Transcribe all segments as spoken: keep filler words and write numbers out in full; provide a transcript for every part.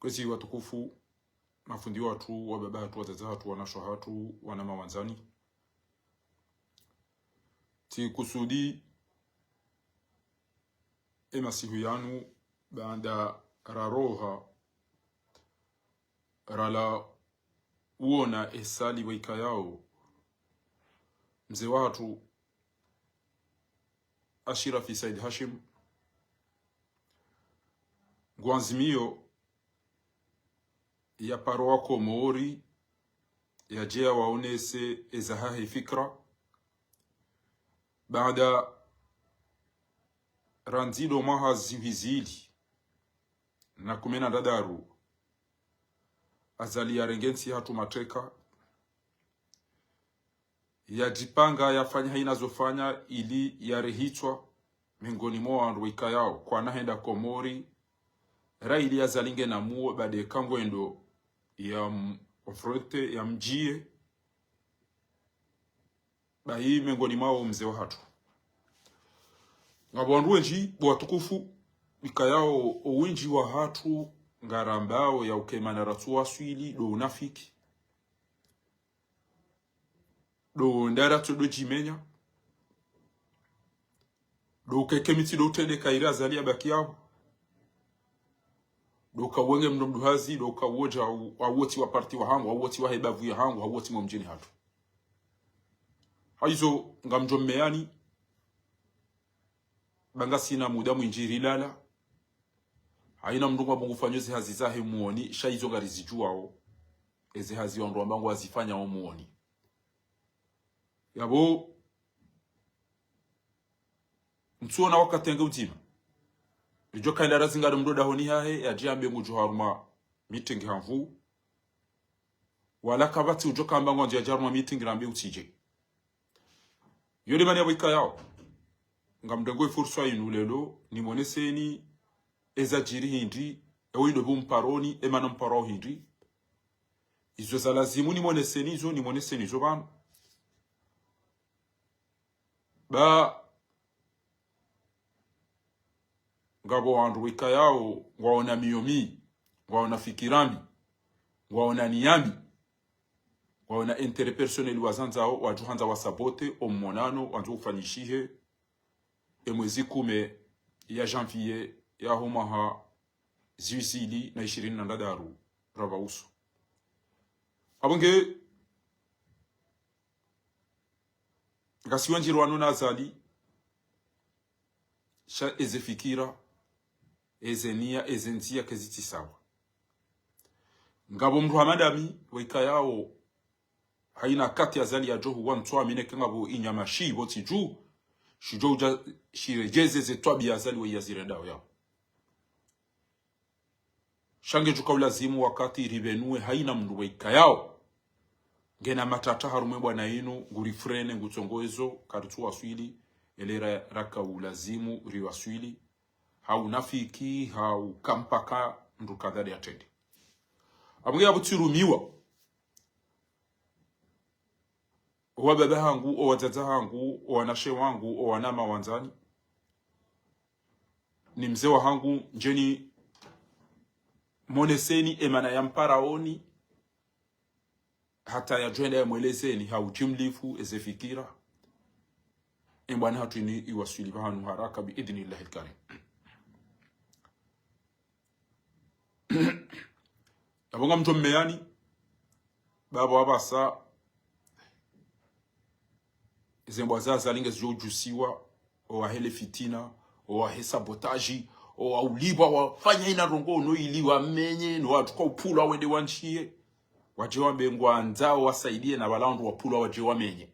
Kwezi watukufu, mafundi watru, wababa hatru, wadzadze hatru, wanashe hatru, wanama wandzani. Tsikusudi emasihu yanu baanda raroha rala uona esali waikayao mze wahatru Ashirafi Said Hashim ngwandzimiyo yaparo wa Komori yadje yawaonese ezahahe fikira, baada randzi ndo mwaha zihwi zili na kume na ndraru Azali yarenge ntsi hatru mateka, yadjipanga yafanya haina zofanya ili yarehitswa mengoni mwa wandru waikayao kwana henda Komori, ra ili Azali ngena muo baada eka ngwendo ya m-, confronter, yamdjiye, bahi mengoni mwawo mze wahatru. Ngapvo wandru wendji, bo watukufu, waikayao owindji wahatru ngarambao ya uka emana ratsu waswili ndo unafiki, ndo ndara tso ndo djimenya, ndo uka eka mitsi ndo utrendeka ira Azali yabaki yapvo, ndo uka wenge mndru mdru hazi, ndo uka wodja u-, hau wotsi wa parti wahangu, hau wotsi wahe bavu yahangu, hau wotsi mwa mdjini hatru. Haizo ngamdjo mmeyani, ba ngasina muda mwindji rilala. Haina mndru ngwambo ngufanyo eze hazi zahe muoni, sha izo ngarizidjuwao. Eze hazi wandru wamba ngwazifanyao muoni. Yapvo, ntsuona wakati nge udzima. Ridjo kaenda razingare mndru dahoni hahe, yadje yambe ngudjo harumwa meeting hangu. Wala kapvatsi udjo kamba ngwandzo yadje harumwa meeting rambe utsidje. Yo nde mana yapvo ikayao ngamrengo efursa inu leo, nimoneseni ezadjiri hindri, ewe ndo pvo mparoni, emana mparao hindri. Izo za lazimu nimoneseni izo, nimoneseni izo pvanu. Ba ngapvo wandru waikayao ngwaona miyo mii, ngwaona fikira mbi, ngwaona niya mbi, ngwaona intérêt personnel wazandzao, wadjo handza wasabote omonano wandzo ufanyishihe emwezi kume ya janvier yaho mwaha zihwi zili na ishirini na ndraru rapvausu. Apvo nge ngasi wendji rwanu na Azali, sha eze fikira, eze niya, eze ndziya kazitsi sawa. Ngapvo mndru hama ndami, waikayao, haina wakati Azali yadjo huwa ntsu amine ke ngapvo inyama shipvo tsidju, shidjo udja shiredjeze ze twabiya Azali waye yazirendao yapvo. Sha ngedjo ka ulazimu wakati ripvenuwe haina mndru waikayao ngena matata harumwa ebwana inu, ngurifrene, ngutsongo ezo, karitsu waswili, elera raka ulazimu riwaswili, ha unafiki, ha uka mpaka mndru kadha nde yatrende. Apvo nge yapvo tsirumiwa owababa hangu, owadzadze hangu, owanashe wangu, owanama wandzani, ni mze wahangu, ndjeni moneseni emana ya mparaoni, hata yadjo enda yamwelezeni ha ujimlifu eze fikira. Embwana hatru ini iwaswili pvahanu haraka bi idhnillahi lkarim. Yapvo ngamdjo mmeyani, ba pvo apvasa, eze mbwa za Azali ngezidjo udjusiwa, owahe le fitina, owahe sabotage, owaulipvwa wafanya ina ndrongo no ili wamenye, no watsuka upvulwa wende wantsiye. Wadje wambe ngwandzao wasaidiye na pvala wandru wapvulwa wadje wamenye.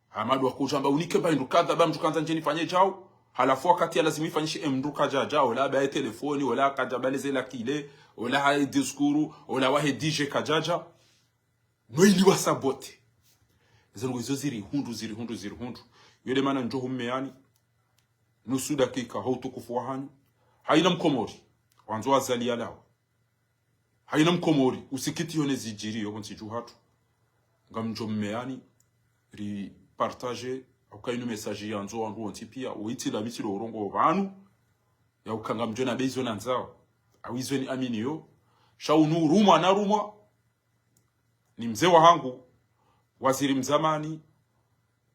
Hamadu wakudjamba unike ba hindru kadha, ba mndru kandza ndjeni fanye djao. Halafu wakati ya lazimu ifanyishe emndru kadjadja, ola ba ye telefoni, ola kadja ba leze la kile, ola haye diskuru, ola wahe D J kadjadja. No ili wasabote. Ezo ndrongo izo zirihundru, zirihundru, zirihundru. Yo nde mana ndjo hummeyani nusu dakika ha utukufu wahanyu. Haina Mkomori wandzo Azali yalawe. Haina Mkomori usikitiyo ne zidjiriyo pvo ntsi dju hatru. Ngamdjo mmeyani, ripartage, hauka inu message yandzo wandru wontsi piya, woyitsi la mitsi lo urongowa pvanu, ya uka ngamdjo na be izo nandzao. Awizo ni amini yo. Sha unu urumwa na rumwa ni mze wahangu, waziri mzamani,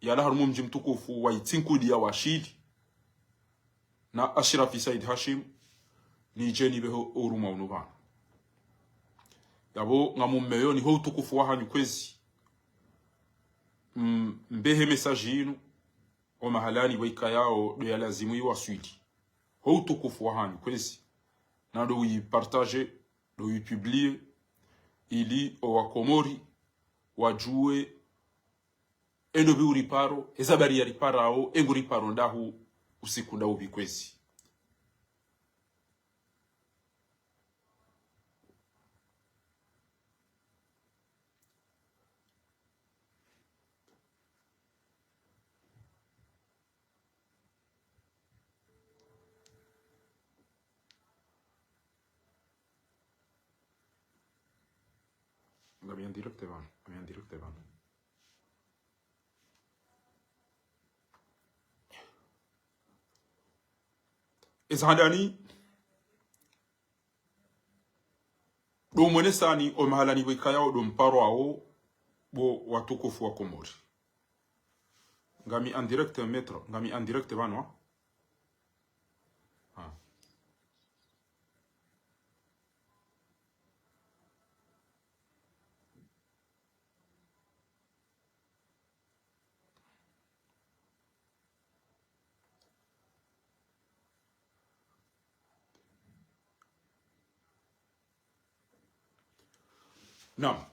yalawa harumwa mdji mtukufu wa Itsinkudia wa Shili, na Ashirafi Said Hashim, nidje nipvehe urumwa unu pvanu. Yapvo ngamumeyoni ho utukufu wahanyu kwezi. Mm, mpvehe message yinu, o mahalani pvo ikayao ndo yalazimu iwaswili. Ho utukufu wahanyu kwezi. Na ndo uyipartager, ndo uyipublier, ili o Wakomori wadjuwe, e ndopvi uriparo, eza habari yariparao, e nguriparo ndahu, usiku ndaupvi kwezi. Ngami en direct pvanu, ngami en direct pvanu. Eza handani, ndo mwenesani o mahalani pvo ikayao ndo mparwao bo watukufu wa Komori. Ngami en direct, maître, ngami en direct pvanu, ha? Ah. Naam.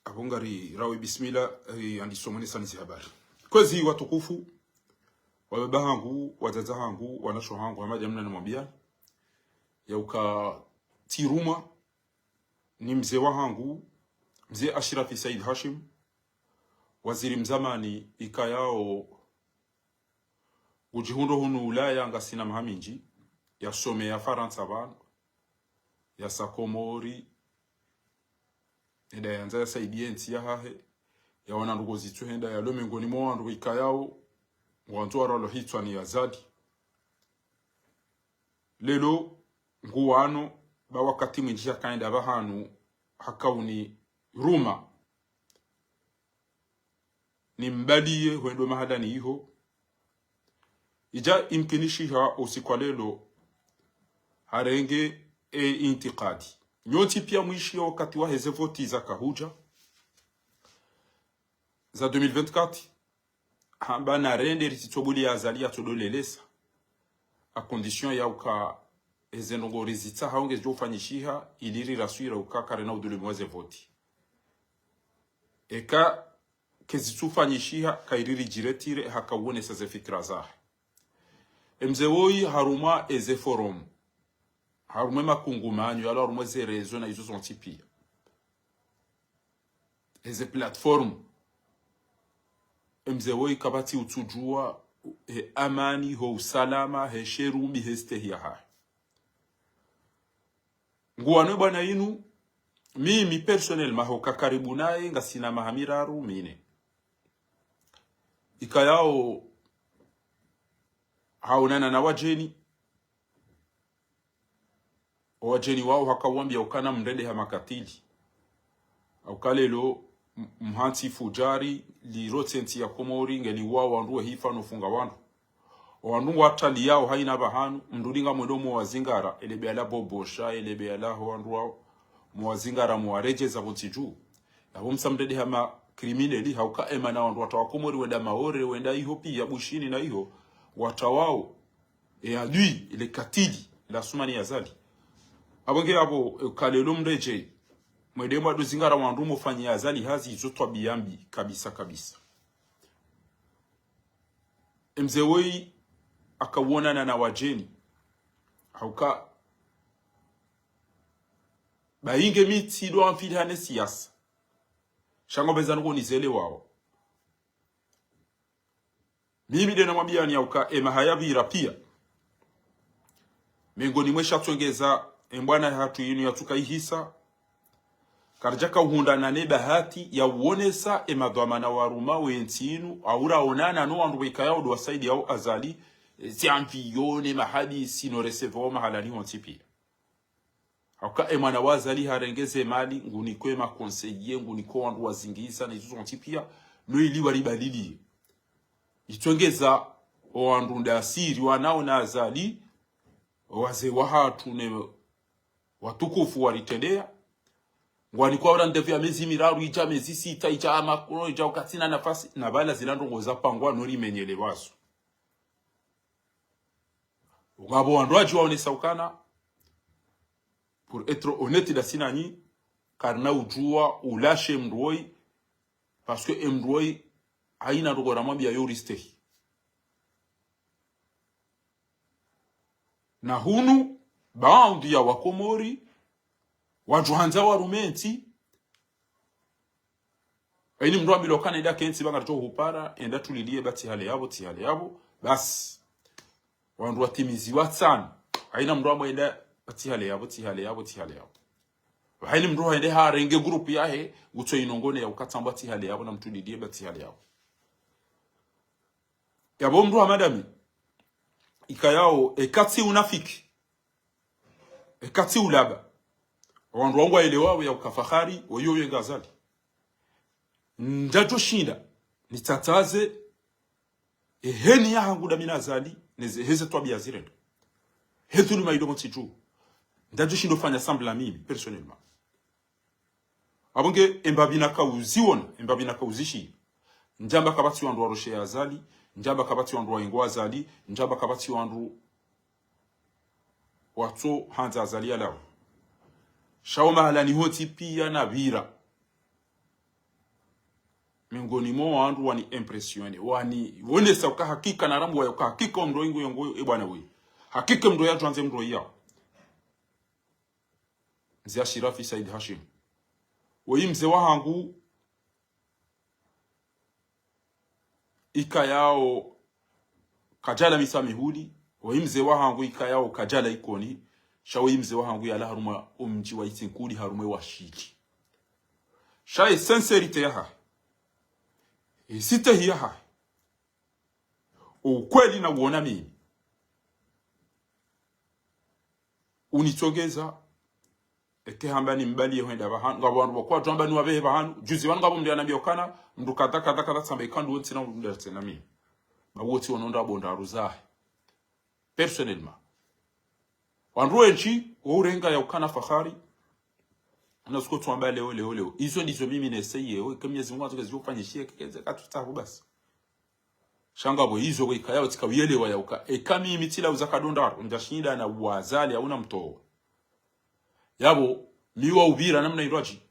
Apvo ngari rawe bismillah, eh, andiso mwenesani zi habari. Kwezi watukufu, wababa hangu, wadzadze hangu, wanasho hangu, hama dja mna namwambia, yauka tsi rumwa, ni mze wahangu, mze Ashirafi Said Hashim, waziri mzamani ikayao ngudjihundro hunu Ulaya ngasina maha mindji, yasomeya Farantsa pvanu, yasa Komori, henda yandza yasaidie ntsi yahahe, yaona ndrongoo zitsu henda yalo mengoni mwa wandru ikayao ngwandzo warwalwa hitswa ni Azali. Leo nguwano, ba wakati mwindji yakaenda pvahanu, hakauni ruma, nimbaliye hwendo mahalani iho. Idja imkinishiha usiku wa leo harenge e intikadi. Nyontsi pia mwishiya wakati wa heze voti zakahudja za deux mille vingt-quatre, hamba narende ritsitsobuli ya Azali yatsodolelesa, à condition yauka eze ndrongoo rizitsaha ngezidjo ufanyishiha, ili riraswira uka karena udhulumu wa ze voti. Eka kezitsufanyishiha, kairi ridjiretire, hakauonesa ze fikira zahe. E mze woyi harumwa eze forum, harumwa e makungumanyo, yalo harumwa ze réseaux na izo zontsi pia, eze plateforme. E mze woyi kapvatsi utsudjuwa he amani, ho usalama, he sherumbi, he stehi yahahe. Nguwano bwana inu, mimi personnellement, hoka karibu naye ngasina maha miraru mine. Ikayao haonana na wadjeni, o wadjeni wao hakawambia ukana mrende ha makatili. Hauka leo m-, mhantsi fujari lirotse ntsi ya Komori, ngeliwao wandru, wehifa no ufunga wandru. O wandru ngwataliyao haina pvahanu, mndru dinga mwendo mwa wazingara, ele beya la Bobosha, ele beya la ho wandru wao, mwa wazingara mwaredjeza pvontsi dju. Yapvo msa mrende ha ma criminels, hauka emana wandru wata wa Komori wenda Maore, wenda iho pia Bushini na iho, wata wao e adui, ile katili, la Assoumani Azali. Apvo nge apvo, e, ka leo mredjei, mwende mwado zingara wandru mofanyia Azali hazi, izo twabiya mbi kabisa kabisa. E mze woyi hakawonana na wadjeni. Hauka bayinge mi tsidwa mfili hane siasa. Sha ngopvendza nuko nizele wao. Mimi de namwambiyani yauka emaha yapvira pia, mengoni mwe shatsongeza embwana yahatru yinu yatsuka ihisa, karidjaka uhundrana ne bahati ya uonesa emadhwamana waruma wentsi yinu, au raonana no wandru wekayao ndo wasaidiyao Azali, e, zi avion, mahadisi, no recevoir mahalani hontsi pia. Aka emwana wa Azali harenge ze mali, nguniko ema conseillers, nguniko wandru wazingisa, na izo zontsi pia, no ili walibadiliye. Itsongeza owandru ndasi riwanao na Azali, owazee wahatru ne watukufu waritrendeya. Ngwaniko rendez-vous ya mezi miraru, idja mezi sita, idja Macron, idja wakati na nafasi, na pvala zila ndrongoo zapangwa no rimenyelewa zo. Ngapvo wandru wadji waonesa ukana, pour être honnête ndasi nanyi, karina udjuwa ulashe mdru woyi, parce que emdru woyi, haina ndrongoo ramwambiya yo ristehi. Na hunu, baadhwi ya wakomori, wadjuhandza warume ntsi, haina mdru ambilwa ukana enda kentsi ba ngaridjo hupara, enda tuliliye ba tsi hale yapvo, tsi hale yapvo, basi. Wandru watimiziwa tsanu. Haina mdru amwambwa enda ba tsi hale yapvo, tsi hale yapvo, tsi hale yapvo. Haina mdru haende harenge groupe yahe, ngutso inongone ya ukatsambwa tsi hale yapvo, na mtuliliye ba tsi hale yapvo. Yapvo mdru ha madami, ikayao, eka tsi unafiki. Eka tsi ulaba. Wandru wangu waelewawo ya uka Fakhari, woyi owe nga Azali. Ndadjo shinda, nitsatsaze, eheni yahangu ndami na Azali, neze, heze twabiya zirendwa. He dhuluma ilo pvontsi dju. Ndadjo shinda ufanya semblant mimi, personnellement. Apvo nge, embapvi naka uziona, embapvi naka uzishiya. Ndjamba kapvatsi wandru warosheya Azali, ndjamba kapvatsi wandru waingo Azali, ndjamba kapvatsi wandru watso handza Azali yalawe. Sha wo mahalani hontsi pia napvira. Miongoni mwa wandru wani impressionné, wani wonesa uka hakika na rambu wa uka hakika omdru woyi ngu yongo e bwana woyi. Hakika mdru yadjwandze mdru woyi yao. Mze Ashirafi Said Hashim. Woyi mze wahangu ikayao kadjala Mitsamihuli, woyi mze wahangu ikayao kadjala Ikoni, sha woyi mze wahangu yalawa harumwa omdji wa Itsinkuli harumwa wa shili. Sha e sincérité yahahe, e sistehi yahahe, ukweli na uona mimi. Unitsongeza, eke hamba ni mbali ye hwenda pvahanu, ngapvo wandru wakwadjo hamba ni wapvehe pvahanu, juzi pvanu ngapvo mdru yanambiya ukana, mdru kadha, kadha, kadha, tsamba ikandu wontsi na mdru tsena mimi. Ba wontsi wano ndrabo ndraru zahe. Personnellement. Wandru wendji, wo urenga ya ukana Fakhari, na suko tswamba leo, leo, leo. Izo ndizo mimi neseye, we, ke Mwenyezi Mungu atso kezi ufanyishiye, ke, ke, ze katsu tsaho basi. Sha ngapvo izo kwe ikayao tsika uyelewa ya uka. Eka mimi tsila uza kado ndraru, ndjashinda na uwa Azali, hauna mtowa. Yapvo, mi wa upvira namna indrwadji.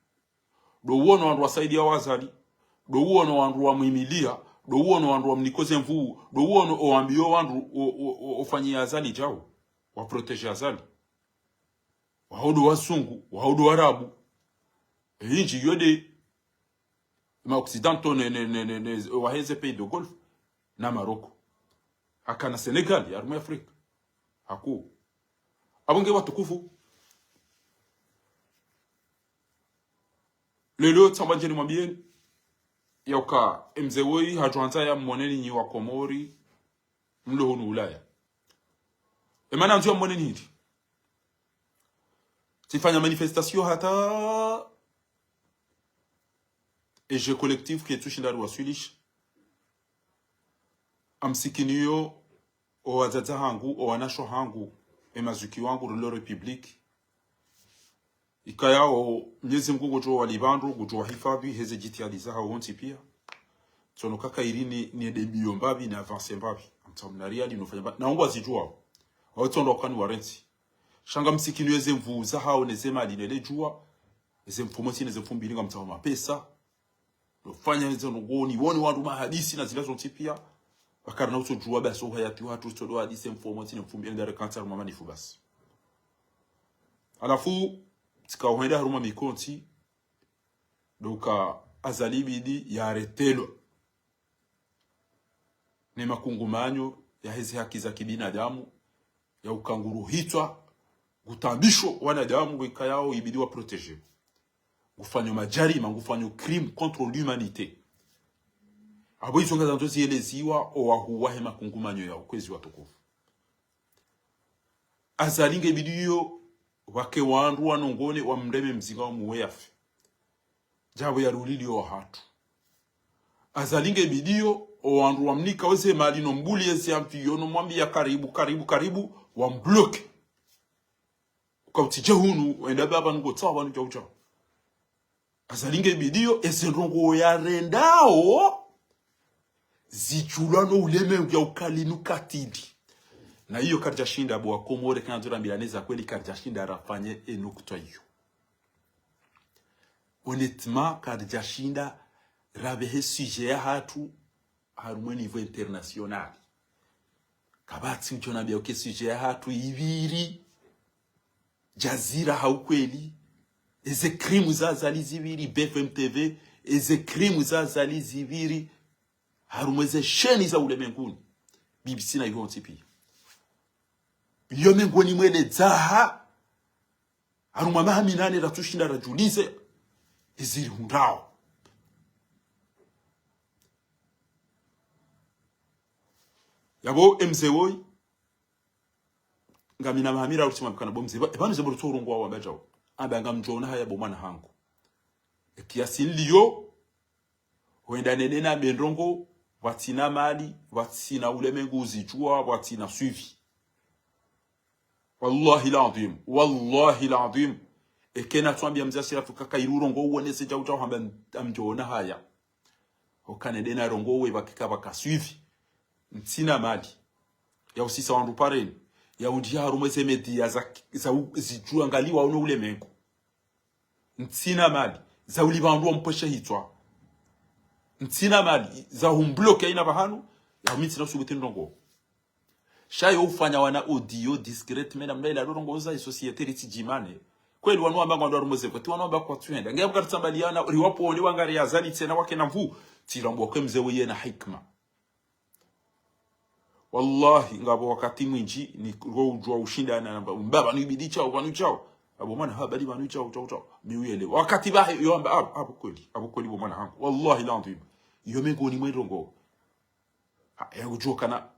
Ndo uono wandru wasaidiya wa Azali. Ndo uono wandru wamwimiliya. Ndo uono wandru wamniko ze nvuu. Ndo uono owambiyo wandru o, o, o, ofanyiya Azali djau. Wa protéger Azali. Waho ndo wazungu, waho ndo warabu. E indji yo nde ma occidentaux ne, ne, ne, ne, ne, waheze pays de Golfe, na Maroc. Hakana Sénégal, ya harumwa Afrika. Haku. Apvo nge watukufu. Leo tsamba ndjeni mwambiyeni. Ya uka, emze woyi, hadjwandza ya mwoneni nyi wa Komori, mlo hunu Ulaya. Emana ndzo ya mwoneni hindri. Tsifanya manifestation hata E je collectif ketsu shinda riwaswilisha. Amsikiniyo, owadzadze hangu, owanashe hangu, emazuki wangu, rilo République. Ikayao, Mwenyezi Mungu ngudjo walipva ndro, ngudjo wahifadhwi, heze jitihadi zahawo wontsi pia. Tsono kaka irini, niende mbiyo mbapvi, ni avance mbapvi. Amtsaho mnariadi, nofanya mbapvi. Na wongo wazidjuwao. Wawo tsondo wakani warentsi. Sha ngamsikiniyo eze nvuu zahawo, neze mali, nele djuwa. Eze mfumontsi, neze mfumbili, ngamtsaho mapesa. Nofanya izo ndrongoo, niwone wandru mahadisi na zila zontsi pia. Bakari na utsodjuwa basi uhayati wahatru, tsodo hadisi mfumontsi ne mfumbili ndare kantsa harumwa manifu basi. Halafu, tsika uhenda harumwa mikontsi, ndo uka Azali ibidi yaretelwa ne makungumanyo yaheze haki za kibinadamu, ya uka nguruhitswa, ngutambisho wanadamu wekayao ibidi wa protéger. Ngufanyo majarima, ngufanyo crime contre l'humanité. Apvo izo ngazandzo zieleziwa owahuu wahe makungumanyo yao, kwezi watukufu. Azali nge ibidi yo Wake wandru wanongone, wamreme mzinga, wamuwe yafe. Djapvo yaruliliyo wahatru. Azali nge bidiyo, owandru wamnika weze mali no mbuli yeze avion, no mwambiya karibu, karibu, karibu, wambloke. Uka utsidje hunu, wende pvapvanu ngotsaho pvanu djau djau. Azali nge bidiyo, eze ndrongoo yarendao, zidjulwa no ulemengu ya ukali no ukatili. Na iyo karidjashinda, bo wa Komori, kandzo rambilane za kweli, karidjashinda rafanye enukutwa iyo. Honnêtement, karidjashinda rapvehe sujet yahatru harumwa niveau international. Kapvatsi udjo nambiya uka e sujet yahatru ipviri Jazira ha ukweli, eze crime za Azali zipviri, B F M T V, eze crime za Azali zipviri harumwa eze chaîne za ulemenguni, B B C na yontsi piya. Iyo mengoni mwa ele dzaha, harumwa maha minane ratsushinda radjulize ezirihundrao. Yapvo e mze woyi, ngamina maha miraru tsi mwambikana bo mze, ba, eba mze bo rutso urongowa wamba djau. Amba ngamdjoona haya bo mwana hangu. E kiasi nliyo, hwenda nene na be ndrongoo, pvatsina mali, pvatsina ulemengu uzidjuwa, pvatsina suivi. Wallahi l'adhwim, wallahi l'adhwim. Eka natsu ambiya mze Ashirafi uka kayiri urongowa uwonese djau djau hamba ngamdjoona haya. Oka nende narongowe pvakika pvaka suivi. Ntsina mali ya usisa wandru pareni, ya undjiya harumwa eze média za, za u, zidjuwa ngaliwa ono ulemengu. Ntsina mali za ulipva wandru wampveshe hitswa. Ntsina mali za humbloke hayina pvahanu, ya mi ntsina usubuti ndrongoo. Sha yo ufanya wana audio discrètement, namna ila ndrongoo za e société ritsidjimane. Kweli wanu wamba ngwandru harumwa eze vote, wanu wamba kwatsuhenda. Nge yapvo karitsambaliyana, riwapvo wone wangari Azali tsena wakena nvu, tsirambuwa uka e mze woyi yena hikima. Wallahi, ngapvo wakati mwindji, ni, ngo udjuwa ushindana namba, mbaba, pvanu ibidi djau, pvanu djau. Abo mwana, ha, bali pvanu djau, djau, djau. Mi uyelewa. Wakati pvahe, yo amba, abo, abo kweli, abo kweli bo mwana hangu. Wallahi l'adhwim. Iyo mengoni mwa e ndrongoo. Ha, ya udjuwa kana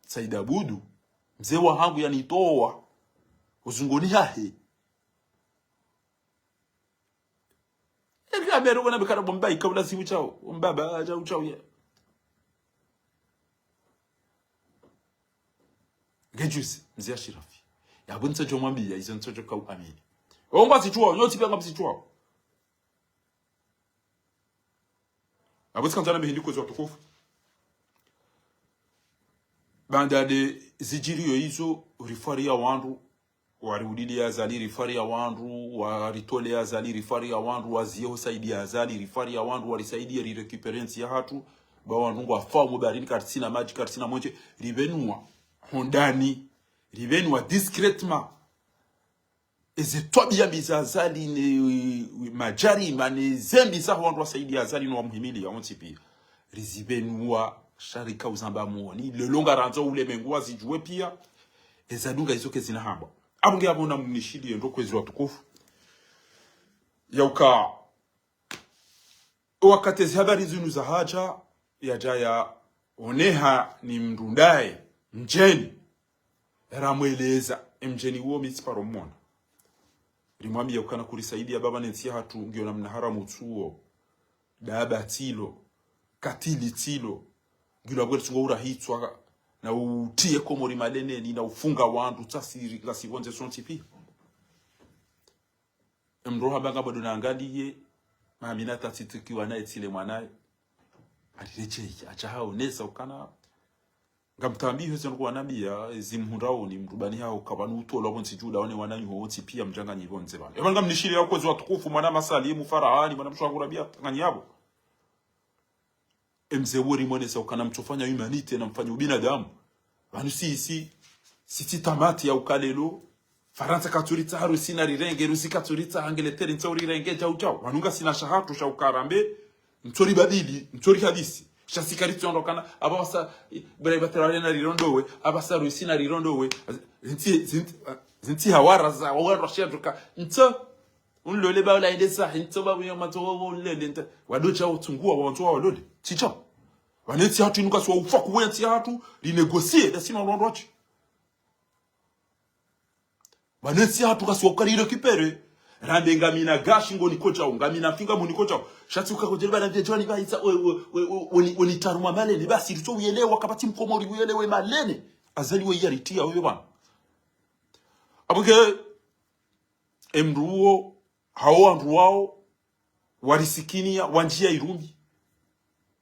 Said Abudu, mze wahangu yanitowa uzungoni hahe. Eri amero bona bikara bomba ika ulazimu djau, mbaba djau djau ya. Nge juzi, mze Ashirafi. Yapvo ntsodjo mwambiya, izo ntsodjo ka uamini. Ongwa zidjuwa, nyontsi piya ngamzidjuwa. Apvo tsi kandzana mihindi kwezi watukufu. Baanda de zidjiriyo izo, rifwariya wandru, wariuliliya Azali, rifwariya wandru, waritoleya Azali, rifwariya wandru, waziye husaidiya Azali, rifwariya wandru, warisaidiye rirécupérer ntsi yahatru, ba wandru ngwafao mbaharini, karitsina madji, karitsina mwenje, ripvenuwa hondani, ripvenuwa discrètement. Eze twabiya mbi za Azali ne, eh, madjarima ne zembi zaho wandru wasaidiya Azali no wamuhimiliya wontsi piya. Rizipvenuwa sha rika uzamba moni. Leo ngarandzo ulemengu wazidjuwe piya. Eza dunga izo kazina hambwa. Apvo nge apvo namnishiliye ndo kwezi watukufu. Ya uka wakati ezi habari zinu zahadja, yadja yaoneha ni mndru ndaye, mdjeni. Ramweleza, e mdjeni uwo mi tsiparo mmona. Rimwambiya ukana kurisaidiya baba ne ntsi yahatru, ngiyo namna haramu tsuwo. Daba tsilo, katili tsilo. Ngilo apvo ritsungo urahitswa, na utiye Komori maleneni, na ufunga wandru, tsasiri, ngasipvondze sontsi piya. Emdru hamba ngapvo ndo naangaliye, Maminata tsitukiwa naye tsile mwanaye. Aliredjeyi, hadja haonesa ukana. Ngamtambiho ze ndrongoo wanambiya, zimhundraoni, mdru bani haho kapvanu utolwa pvontsi djuu, daone wananyaho wontsi piya mdjanganyi pvondze pvanu. Eba ngamnishiliya kwezi watukufu, mwana Masalimu, Farahani, mwana Mshwangura biya, tanganyi yapvo. E mze wo rimwonesa ukana mtsofanya humanité na mfanye ubinadamu. Pvanu si, si, si, si tamati ya uka leo. Farantsa katsuritsaha, Rusi narirenge, Rusi katsuritsaha, Angleterre ntsa urirenge, djau djau. Pvanu ngasina shahatru sha uka rambe, ntsoribadili, ntsorihadisi. Sha si karitsondo kana, apva wasa, eh, bura ibatera wale narirondowe, apvasa Rusi narirondowe. Zintsi, zintsi, zintsi hawara za, wawandru washiya djuka. Ntso, unlole ba ula ende sa, ntso ba uyo matso wo, wo unlele nta. Wado djau tsunguwa, wantso wa walole. Tsi djau. Pvanu entsi yahatru inu kasuwa ufa kuwe entsi yahatru, rinégocier, dasina wandru watsi. Pvanu entsi yahatru kasiwa ukari récupérer. Rambe ngamina gashi ngo niko djau, ngamina finga mo niko djau. Sha tsi uka kodjeli pvala ndedjwani pvahisa, we, we, we, we, we ni, we ni taruma malene. Basi, ritso uyelewa, kapvatsi mkomori uyelewe malene. Azali we yaritia, wewe bwana. Apvo nge, emndru uwo, hawo wandru wawo, warisikiniya, wandjiya irumbi.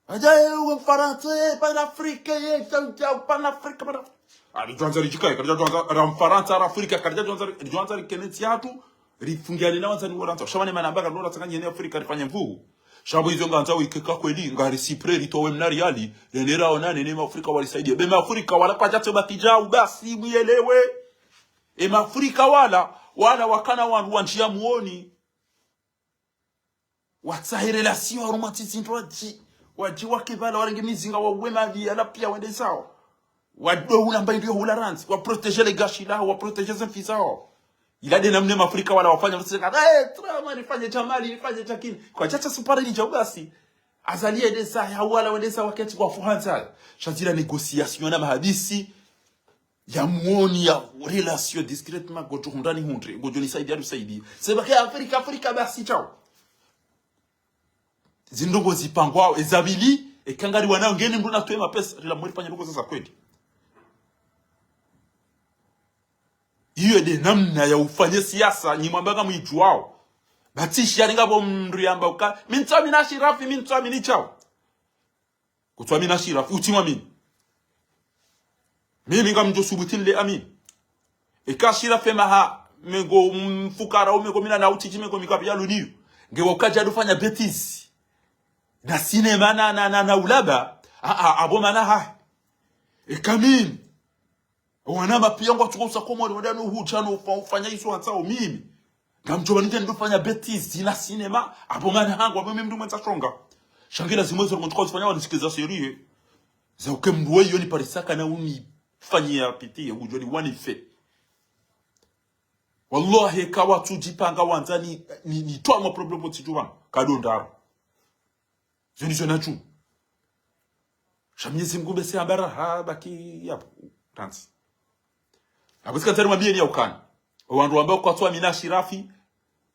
Adja, eh, uwe Mfarantsa, eh, panafrique, eh, chau, chau, panafrique, panafrique. Ari djwandza ridjikaye, kari djwandza, ara Mfarantsa, ara Afrika, kari djwandza, ridjwandza rikene ntsi yahatru, rifungiane na wandzani wa Farantsa. Sha pvanu mana amba kari djwandza nganyene Afrika, rifanye mvuhu. Sha pvo izo ngandza wikeka kweli, ngari sipre, ritowe mna riali, rende raonane ne Maafrika warisaidie. Be Maafrika wala kwadjatso baki djau, basi, mwiyelewe. E Maafrika wala, wala wakana wandru wandjiya mwoni. Watsahe relation harumwa ntsi zindru wadji, wadji wake pvala warenge mizinga wauwe mali, yala piya wende zawo. Wado hula mba indru yo hula randzi, wa protéger le gashi lawo, wa protéger ze mfi zawo. Ila nde namna Maafrika wala wafanya, msika, eh, trama, nifanye dja mali, nifanye dja kini. Kwadjatsa supare ni djau basi. Azali yende zahe, hau wala wende zawo waketsi kwa fuhanza. Sha zila négociation na mahadisi, ya mwoni ya relation discrètement, ngodjo hundra nihundre, ngodjo nisaidia nisaidie. Seba ke Afrika, Afrika basi djau. Zindrongo zipangwao, eza pvili, eka ngari wanao ngeni mndru natowe mapesa, rila mweri fanya ndrongo za kweli. Iyo nde namna ya ufanye siasa, nyi mwamba ngamwidjuwao. Ba tsi shari ngapvo mndru yamba uka, mi ntsuamini Ashirafi, mi ntsuamini djau. Kutsuamini Ashirafi, utsimwamini. Mimi ngamdjo subuti nile amini. Eka Ashirafi maha, mengo mfukara, umengo mina na utiti, mengo mikapi ya luniyo. Nge wakadja dufanya bêtise. Na cinéma na, na, na, na ulaba. A, a, apvo mana ha. Eka mimi. Wana mapiya ngwatsuko usa Komori, wandano hudja no ufa-, ufanya izo watsao mimi. Ngamdjo pvanu nge ndofanya bêtise, zina cinéma, apvo mana hangu, apvo mimi mndru mwendza shonga. Sha nge lazima izo ngotsuko uzifanya wanisikiliza sérieux. Za uke mndru weyo ni parisaka na unifanyia pitié, udjo ni wanife. Wallahi, kawatsudjipanga wandza ni, ni, nitowa ma problème otsidjuwa, kado ndraru. Zoni zona tsu. Sha Mnyezi Mngu bese ambara ha baki yapvo. Tantsi. Apvo tsika ntsari mwambiyeni ya ukana. Owandru wamba kwatsuamini Ashirafi,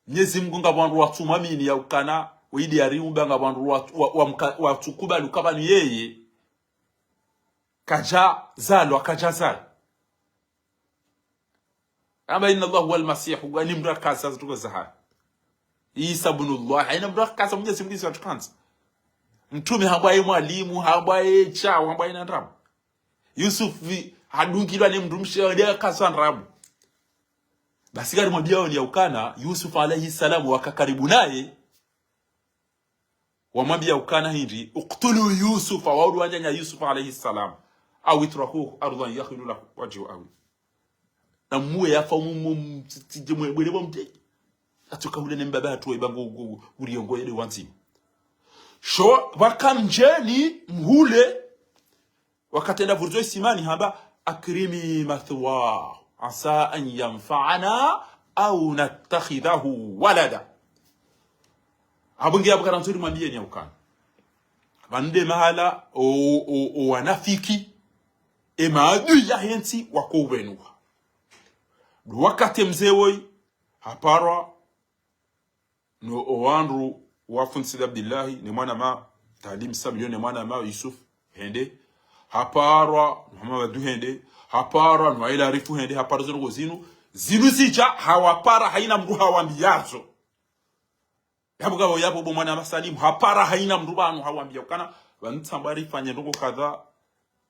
Mnyezi Mngu ngapvo wandru watsumwamini ya ukana, weidi yariumba ngapvo wandru wa, wa, wa mka-, watsukubali uka pvanu yeye. Kadja zalwa, kadja zalwa. Amba, إن الله هو المسيح, ngwani mndru akasa zituko zahayi. Isa ibnullah, hayina mndru akasa Mnyezi Mngu izo atukandza. Mtrume hambwa ye mwalimu, hambwa ye shawo, hambwa ye na ndrabo. Yusuf hadungilwa ne mndru mshe, nde akasa ndrabo. Basi ngari mwambiao ni ya ukana, Yusuf alayhi salam waka karibu naye, wamwambia ukana hindri, اقتلوا يوسف, waudu wandzani ya Yusuf alayhi salam, أو اطرحوه أرضا يخل لكم وجه أبيه. Na muwe yafa mu, mu, mu, tsi-, tsidje mwe, bwele bwa mte. Atsoka hule ne mbaba hatuwa iba ngo, ngo, ngo, uriyo ngo yede wandzima. Sho, wakamdjeni, mhule, wakati enda vurizo isimani hamba, أكرمي مثواه عسى أن ينفعنا أو نتخذه ولدا. Apvo nge apvo kana ntsuri mwambiyeni ya ukana. Pvanu nde mahala o, o, o wanafiki, e maadui yahe ntsi wako ubenuha. Ndo wakati mze woyi, haparwa, no owandru wa fundi Said Abdillahi, ne mwana ma Talim Samilio, ne mwana ma Yusuf, hende. Haparwa, no Hamamadu hende. Haparwa, no Aila Arifu hende. Haparwa zinu ko zinu. Zinu zidja, hawapara hayina mndru hawambiyazo. Yapvo ngapvo yapvo bo mwana ma Salimu, hapara hayina mndru pvanu hawambiya ukana, pvanu tsamba rifanye ndrongo kadha,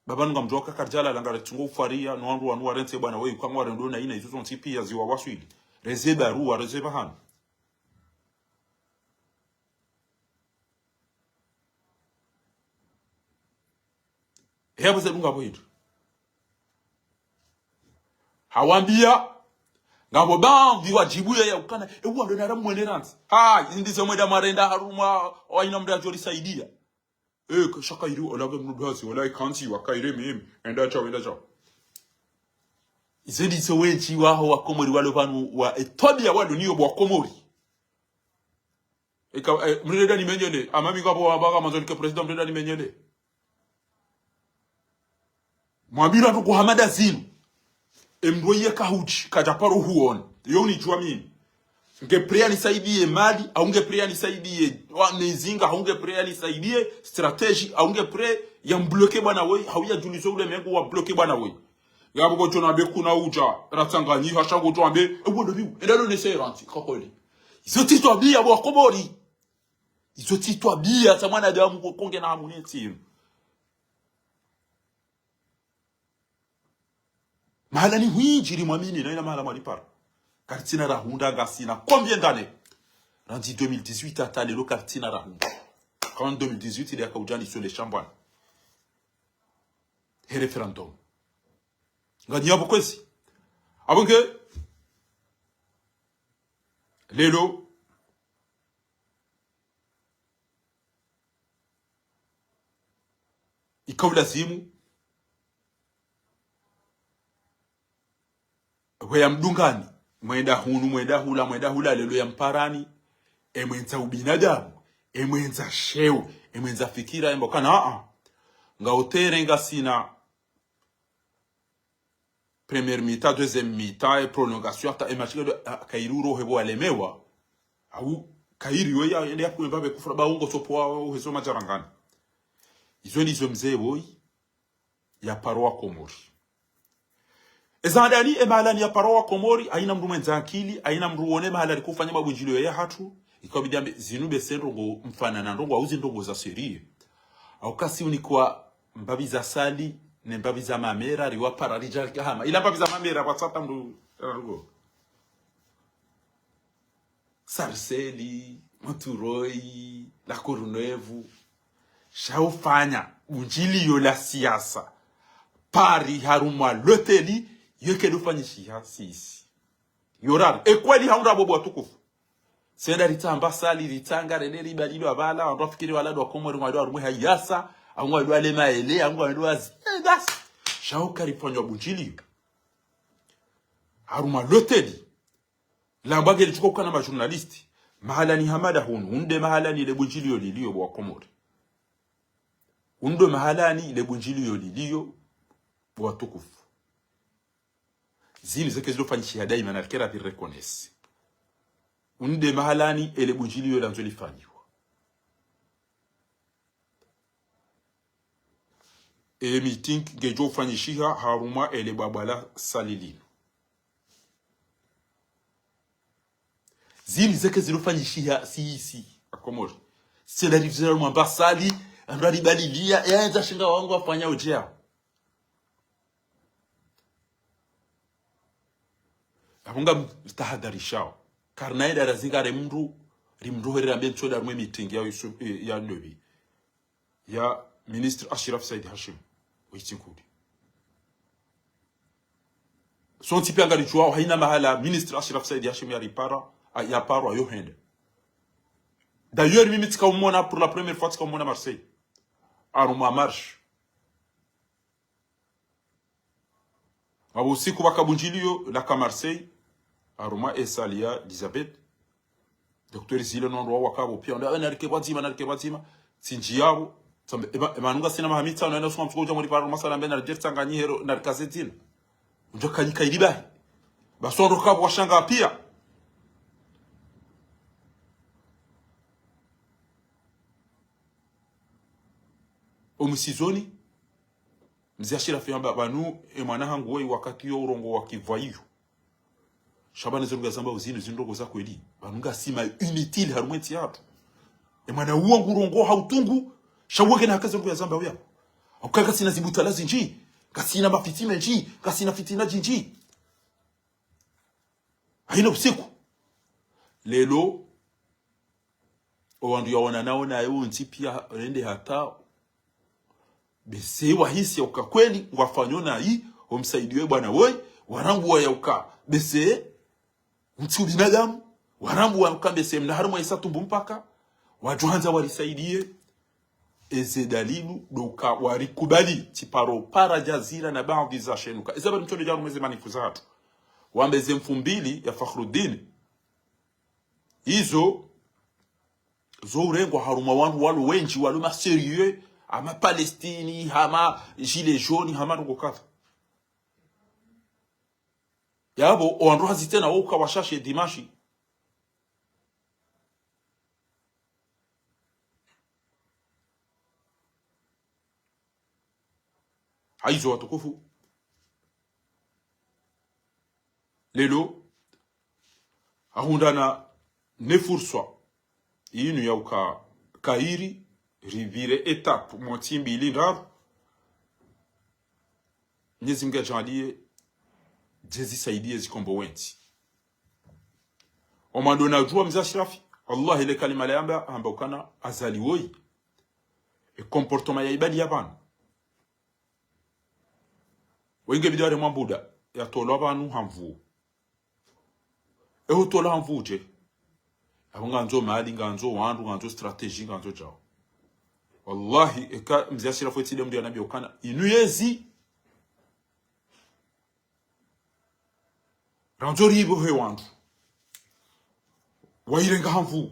baba nunga mndru waka karidjala langa retsungo ufariya, no wandru wanu warentse bwana weyi, ukanga warendo na yina, izo zontsi piya ziwawaswili. Reze baruwa, reze pvahanu. Hea pvwese dunga pvo hindru. Hawambiya, ngapvo baadhwi wadjibuya ya ukana, ewa ndo nara mwene rantsi. Ha, zindizo mwenda mwarenda harumwa, wayina mndru yadjo risaidiya. E, shaka iri, ola be mndru hazi, ola ikantsi, wakaire mimi, enda shawo, enda shawo. Izo ndizo wendji waho wa Komori walo pvanu wa Ethiopia walo niyo bo wa Komori. Eka, eh, mrenda ni menyele. Amami ngapvo wamba ka mandzo nike président mrenda ni menyele. Mwambira tu kuhamada zinu. Emndru yeka hudji, kadja paro huona. Yo unidjuwa mimi. Nge prêt anisaidiye mali, au nge prêt anisaidiye wa mizinga, au nge prêt anisaidiye stratégie, au nge prêt yambloke bwana woyi, au yadjulize ulemengu wabloke bwana woyi. Yapvo ngodjo nambe kuna udja, ratsanganyiha, sha ngodjo nambe, e, wona biu, enda no nese rantsi, kakole. Izo tsi twabiya bo Wakomori. Izo tsi twabiya za mwanadamu ko-, konge na hamu ne ntsi. Mahala ni hwindji ri mwamini, na ina mahala mwalipara. Karitsina rahundra ngasina. Combien d'années ? Randzi deux mille dix-huit hata lelo karitsina rahundra. Quand deux mille dix-huit, ile yaka udjani sur les chambres. He référendum. Nganyi yapvo kwezi. Apvo nge, lelo, ika ulazimu pvo yamdungani, mwenda hunu, mwenda hula, mwenda hula, lelo yamparani, emwendza ubinadamu, emwendza sheo, emwendza fikira, emba kana, a, a. Nga utere ngasina première mi-temps, deuxième mi-temps, e prolongation, hata e match, a, kayiri urohe pvo walemewa. Au, kayiri yo ya, yende ya kume babe kufura, ba ungo sopo wa, wa, uhezo madjarangani. Izo ndizo mze woyi, ya paro Wakomori. Eza handani, e mahala ni ya paro Wakomori, haina mndru mwendza akili, haina mndru wone mahala rikofanya mabundjilio ya hatru, ikabidi ambe, zinu bese ndrongo mfanana ndrongo, au zi ndrongo za sérieux. Au kasi unikwa mbapvi za sali, ne mbapvi za mamera, riwapara ridja rikahama. Ila mbapvi za mamera, pvatsata mndru, rugo. Sarcelles, Montreuil, La Courneuve. Sha ufanya bundjilio la siasa. Paris harumwa loteli, yo kayidjofanyishiha sisi. Yo rari. E kweli haundra bobo watukufu. Senda ritsamba sali, ritsanga, rende ribalilwa pvala, wandru wafikiri wala ndo Wakomori, ngwandru harumwa hayasa, au ngwandru wale maele, au ngwandru wazi. Eh, basi. Sha uka rifanywa bundjilio. Harumwa loteli. Lamba ngeli tsuka ukana ma journaliste. Mahala ni hamada hunu. Unde mahala ni le bundjilio lilio bo Wakomori. Undo mahala ni le bundjilio lilio bo watukufu. Zini zeke zilo fanyishiha daima na rikera zi reconnaître. Unde mahala ni ele bundjilio landzo lifanyiwa. E meeting ngedjo fanyishiha harumwa ele bwabwa la sali linu. Zini zeke zilo fanyishiha sisi Wakomori. Sela rivizela mwamba sali, andra ribalilia, e aenza shinga wangu wafanya udjea. Apvo ngamtahadharishao. Karina enda razinga re mndru, ri mndru hwere rambe ntsoda rumwe meeting ya Yusuf, eh, ya ndovi. Ya ministre Ashraf Said Hashim. Witsi nkudi. Sontsi pia ngaridjuwao haina mahala ministre Ashraf Said Hashim ya ripara, a, ya parwa yo hende. D'ailleurs, mimi tsika umona pour la première fois, tsika umona Marseille. Harumwa marche. Apvo usiku pvaka bundjilio laka Marseille, harumwa e sali ya Elisabeth. Docteur Zile no wandru wao waka pvo pia, wandru, "Eh, narike pvadzima, narike pvadzima." Tsindji yapvo. Tsambe, ema, ema nunga sina maha mitsanu, ena usuma mtsuko udja mwari paro masala mbe, naridjeri tsanganyihe ro, narikaze dzina. Undjo kanyika ili bahi. Basi wandru waka pvo washanga pia. Omusizoni, Mze Ashirafi yamba, pvanu, e mwana hangu woyi wakati yo urongoa kivwa iyo. Sha pvanu ze ndrongo yazamba uzinu, zindrongo za kweli. Pvanu ngasima inutile harumwa entsi yatru. E mwana uwo ngurongoa ha utungu, sha uwo kena haka ze ndrongo yazamba uya. Hauka ngasina zibutala zindji, ngasina mafitina ndji, ngasina fitina ndjindji. Haina usiku. Lelo, o wandru yaona nao naye wontsi pia rende hata. Bese wahisi ya uka kweli, ngwafanyo nayi, omsaidiyo e bwana woyi, warambuwa ya uka. Bese, ntsi ubinadamu, warambuwa ya uka bese, mna harumwa isa tumbu mpaka, wadjo handza warisaidiye. Eze dalilu, ndo uka warikubali, tsi paro para Jazira na baadhi za shenuka. Eza bari mtsondo dja harumwa eze manifu zatru. Wambe ze mfumbili ya Fakhruddin. Izo, zo urengwa harumwa wandru walo wendji, walo ma sérieux, hama Palestine, hama Gilets jaunes, hama ndrongo kadha. Yapvo, owandru hazi tsena wo uka washashi dimashi. Hayizo watukufu. Lelo, ahundrana ne furswa inu ya uka kayiri, ripvire étape, montsi mbili ndraru. Mnyezi Mngu yadjaanliye, djezi saidiye zikombowe ntsi. Omwando nadjuwa mze Ashirafi, wallahi le kalima layamba, hamba ukana Azali woyi. E comportement ya ibadi ya pvanu. Wenge bidi waremwa mbuda, yatolwa pvanu ha nvu. Ehu tolwa ha nvu dje. Yapvo ngandzo mali, ngandzo wandru, ngandzo stratégie, ngandzo djao. Wallahi, eka mze Ashirafi wetsi nde mndru yanambiya ukana, inu yezi. Randzo ripvohe wandru. Wayirenga ha nvu.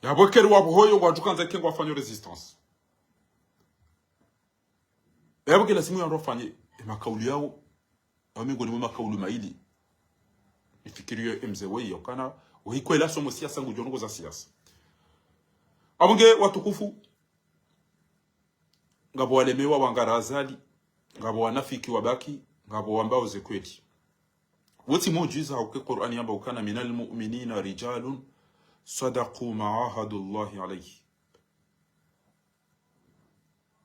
Yapvo eka ri wapvohoyo ngwadjo kandza eka ngwafanyo résistance. Yapvo ke lazimu yandru wafanye, e makaulu yawo, yawo mengoni mwe makaulu mayili. Nifikiriyo e mze weyi, ukana, weyi kweli hasomo siasa ngudjo ndrongo za siasa. Apvo nge watukufu, ngapvo walemewa wangara Azali, ngapvo wanafiki wabaki, ngapvo wambao ze kweli. Wotsi mujiza hauke Qur'ani yamba ukana من المؤمنين رجال صدقوا ما عاهدوا الله عليه.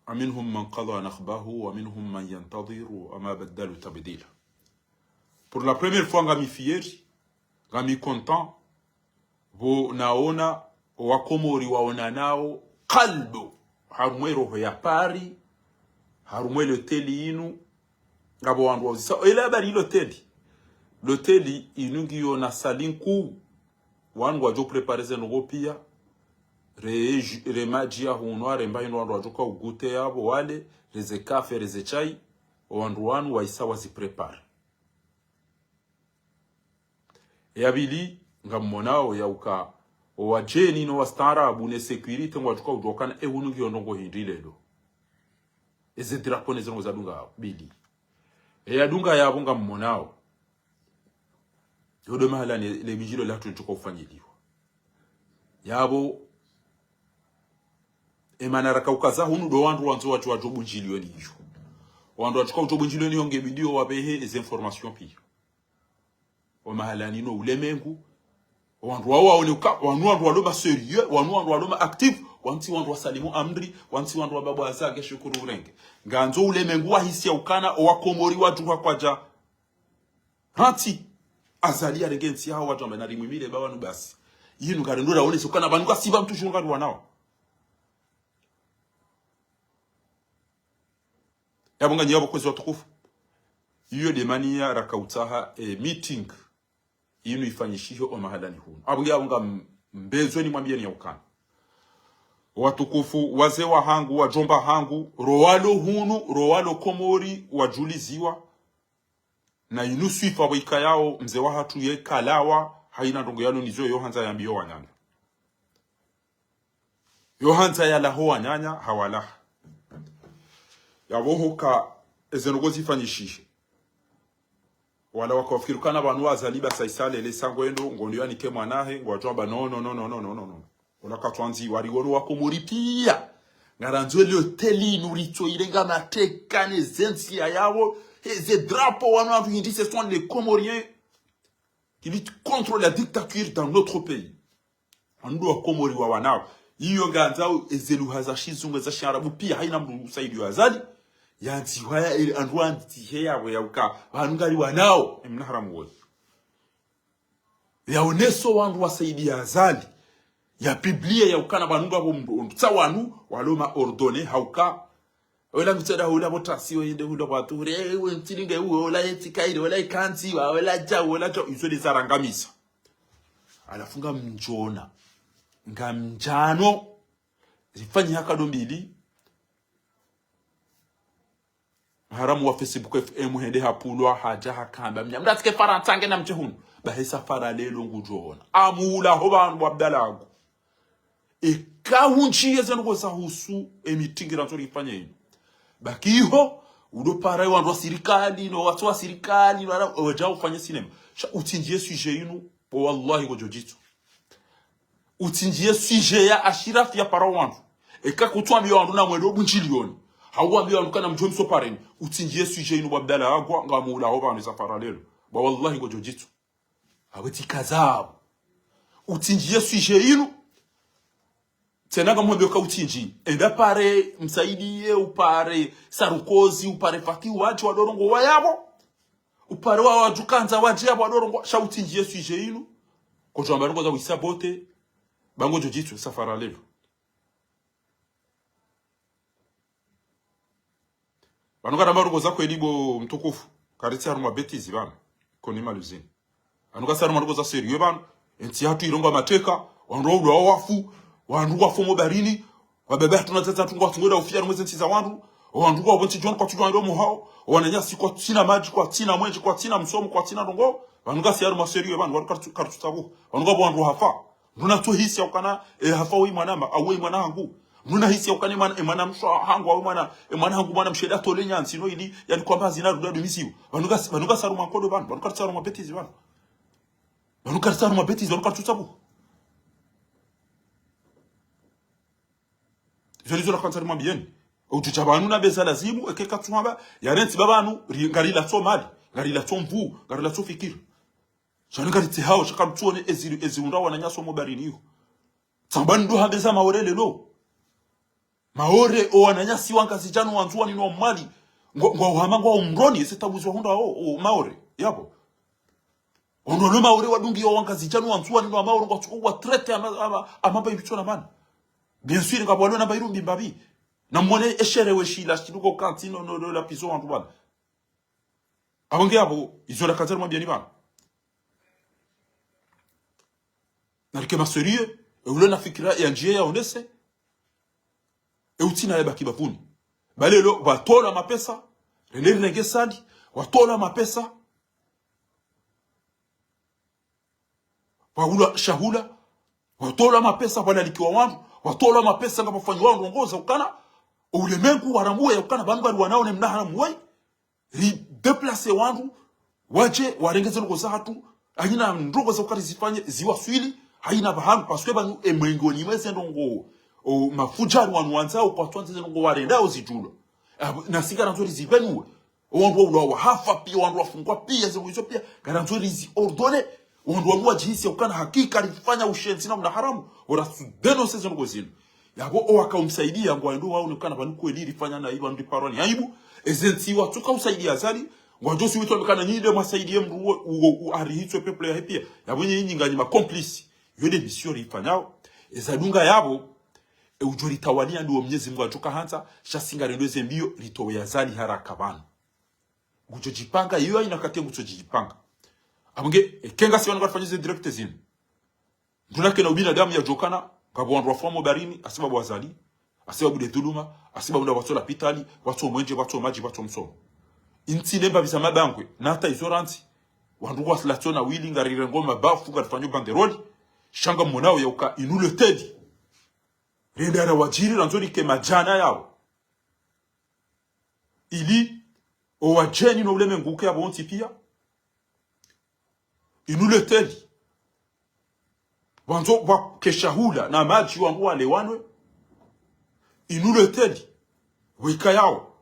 فمنهم من قضى نحبه ومنهم من ينتظر وما بدلوا تبديلا. Pour la première fois, ngami fier, ngami content, pvo naona owakomori waonanao kalbu, harumwa eroho ya Paris, harumwa e loteli inu, ngapvo wandru wauzisa, ela habari loteli. Loteli inu ngiyo na salle nkuu, wandru ngwadjo préparer ze ndrongo piya, re ju-, re madji ya hunwa, re mba inu wandru wadjo ka ugute yapvo wale, re ze kafe, re ze chai, owandru wanu wahisa wazi préparer. Ya pvili, ngammonao ya uka, owadjeni no wastaarabu ne sécurité ngwadjo ka udjuwa ukana, e hunu ngiyo ndrongo hindri lelo. Eze drapeau ne ze ndrongo zadunga pvili. E yadunga yapvo ngammonao. Yodo mahala ne, le bijilo latru ndjo ka ufanyiliwa. Yapvo, e mana raka ukaza hunu ndo wandru wandzo wadjo wadjo bunjiliwe niyo. Wandru wadjo ka udjo bunjiliwe niyo nge bidi owapvehe eze information piya. Omahalani no ulemengu. Wandru wawo waone uka, wanu wandru walo ma sérieux, wanu wandru walo ma actifs, wantsi wandru wasalimu amri, wantsi wandru wamba bwaza nge shukuru urenge. Ngandzo ulemengu wahisi ya ukana, owakomori wadjuha kwadja. Hantsi, Azali yarenge ntsi yaho wadjamba narimwimile ba wanu basi. Yinu ngari ndura onese ukana pvanu ngasi pva mtu shunga ngari wanao. Yapvo nganyi yapvo kwezi watukufu. Iyo nde maniya raka utsaha, e, meeting inu ifanyishihe omahalani hunu. Apvo nge yapvo nga m-, mbezweni mwambiyeni ya ukana. Watukufu, wazee wahangu, wadjomba hangu, ro walo hunu, ro walo Komori, wadjuliziwa. Na inu swifa pvo ikayao, mze wahatru ye kalawa, hayina ndrongo yalo nizo yo handza yambiyo wananya. Yo handza yalaho wananya, hawalaha. Yapvo hoka, eze ndrongo zifanyishihe. Wala wakawafikiri ukana pvanu Azali basi isa lele sa ngwendo, ngondo yanike mwanahe, ngwadjwamba no, no, no. Ola katwandzi wari wono wakomori piya. Ngarandzo loteli inu ritso irenga mateka ne ze ntsi ya yapvo. He, ze drapeau wanu wandru hindri, ce sont les Comoriens qui luttent contre la dictature dans notre pays. Wanu ndo wakomori wawanao. Iyo ngandzao eze luha za shizungu, za shiarabu piya, hayina mndru usaidiya Azali. Yandzi hwaya ele andru wandzi he yapvo ya uka, pvanu ngari wanao, emna haramu woyi. Yaoneso wandru wasaidiya Azali. Ya publier ya ukana pvanu ngapvo mndru ondru. Tsa wanu, walo ma ordonné, hauka. Ola mtsada hula pvo tasi, oyende hula pvo atuhure, ewe mtsilinge uwe, ola yetsi kaire, ola ikandzi wa, ola djau, ola djau, izo nde zarangamisa. Halafu ngamdjona. Ngamdjano. Zifanyiha kado mbili. Haramu wa Facebook F M hende hapvulwa, hadja hakamba. Mnya, mndatsike Farantsa nge namdje hunu. Bahesa Fara lelo ngudjona. Amuula ho pvanu bwa Abdallah angu. Eka hundjiye ze ndrongo zahusu, e meeting randzo rifanye inu. Baki iho, Udo para wandru wa sirikali, no watso wa sirikali, no wana, wadja ufanye sinema. Sha utsindjiye sujet inu, bo wallahi ngodjo djitsu. Utsindjiye sujet ya Ashirafi ya para wandru. Eka kutsu ambiya wandru na mwendo bundjiliyoni. Hau ambiya wandru kana mdjo msopareni. Utsindjiye sujet inu bo Abdallah Agwa, ngamuula ho pvanu safara lelo. Bo wallahi ngodjo djitsu. Awe tsi kazabu. Utsindjiye sujet inu. Tsena ngamwambiyo ka utsindji. Enda pare Msaidiye, upare Sarkozy, upare Fathi wadje wadjo rongowa yapvo. Upare wa wadjukandza wadje yapvo wadjo rongowa. Sha utsindjiye sujet inu. Kodjo amba ndrongo za wisabote. Bo ngodjo djitsu safara lelo. Pvanu karamba ndrongo za kweli bo mtukufu. Karitsi harumwa bêtise pvanu. Koni maluzini. Pvanu kasi harumwa ndrongo za sérieux pvanu. Entsi yahatru irongowa mateka. Wandru waulwa wafu. Wandru wafu mo baharini. Wababa hatru na zaza hatru ngwatsungoda ufiya harumwa zentsi za wandru. Wandru ngwapvo ntsi djuwani kwatsudjuwa ndo muhao. Wananyasi kwatsina madji, kwatsina mwenje, kwatsina msomo, kwatsina ndrongo. Pvanu kasi harumwa sérieux pvanu. Wandru karitsu-, karitsutsabuha. Pvanu ngapvo wandru hafa. Mndru natso hisi yaukana, e, hafa woyi mwana ma, au woyi mwana hangu. Mndru nahisi yaukana e mwana, e mwana mshe hangu, au mwana, e mwana hangu mwana mshe datole nyantsi no ili, yani kwamba zina ruda dumisiwa. Pvanu kasi, pvanu kasi harumwa nkodo pvanu, pvanu karitsi harumwa bêtise pvanu. Pvanu karitsi harumwa bêtise, pvanu karitsutsabuha. Izo ndizo nakandza nimwambiyeni. Udjudja pvanu na beza lazimu, eke katsuhamba, yarentsi pvapvanu, ri-, ngarilatso mali, ngarilatso nvuu, ngarilatso fikira. Shani ngaritsi hao, sha karutsuone ezi, ezi undra wananyasi mo baharini iho. Tsamba ndo hamba za Maore lelo. Maore, o wananyasi wa Ngazidja no Wandzuwani no Mwali. Ngo, ngwauhama ngwao mroni, ese tabu zi wahundra o, o Maore. Yapvo. Ondo no Maore wadungi o wa Ngazidja no Wandzuwani no Wamaore ngwatsuko watrete ama, ama, ama mba iru tsona mana. Bien sûr, ngapvo walo na mba iru mbi mbapvi. Na mwone eshere we shila shiluko kantsi no, no, no, la pizo wandru pvanu. Apvo nge apvo, izo ndakandza nimwambiyeni pvanu. Narike ma sérieux, e ule na fikira ya ndjiye yaonese, e utsina yabaki bapvuni. Ba lelo, pvwatolwa mapesa, rende rirenge sali, pvwatolwa mapesa, pvwaulwa shahula, pvwatolwa mapesa, pvwalalikiwa wandru, pvwatolwa mapesa ngapvwafanyiwa ndrongo za ukana, ulemengu warambuwe ya ukana, pvanu ngari wanaone mna haramu wayi, ri déplacer wandru, wadje, warenge ze ndrongo zahatru, hayina ndrongo za ukari zifanye, ziwaswili, hayina pvahanu, parce que pvanu, e mwengoni mwa ze ndrongo, o, mafudjari wanu wandzao, kwatswandze ze ndrongo warendao zidjulwa. Abo, nasi ngarandzo rizipvenuwe. O wandru waulwa wahafa piya, wandru wafungwa piya, ze ndrongo izo piya, ngarandzo riziordonner. O wandru wanu wadjihisi ya ukana hakika rifanya ushenzi na mna haramu, o ratsu dénoncer ze ndrongo zinu. Yapvo owaka umsaidiya ngwaendo waone ukana pvanu kweli rifanya na iba ndi paroni aibu. Eze ntsi watsuka usaidiya Azali, ngwadjo si witwa mkana nyi nde mwasaidiye mndru uwo, uwo, uwo arihitswe peuple yahe piya. Yapvo nyi nyi nganyi ma complice. Yo nde mission rifanyao. Eza dunga yapvo, e udjo ritawaniya ndiwo Mnyezi Mungu adjo kahandza, sha si ngarendo eze mbiyo, ritowe Azali haraka pvanu. Ngudjo djipanga, iyo hayina kati ngudjo djipanga. Apvo nge, e, kenga si wanu ngarifanyao ze direct zinu. Nduna kena ubinadamu yadjokana, ngapvo wandru wafa mo baharini, hasibabu Azali, hasibabu nde dhuluma, hasibabu nda pvwatso lapitali, pvwatso mwenje, pvwatso madji, pvwatso msomo. Intsi ne mbapvi za mabangwe, na hata izo randzi, wandru ngwasilatso na wili, ngarirengo mabafu, ngarifanyo banderoli, sha ngamonao ya uka inu leteli. Rende ara wadjiri, randzo rike madjana yawo. Ili, o wadjeni no ulemengu uke yapvo wontsi piya. Inu leteli. Wandzo wake shahula na madji wangu walewanwe. Inu leteli. Weka yawo.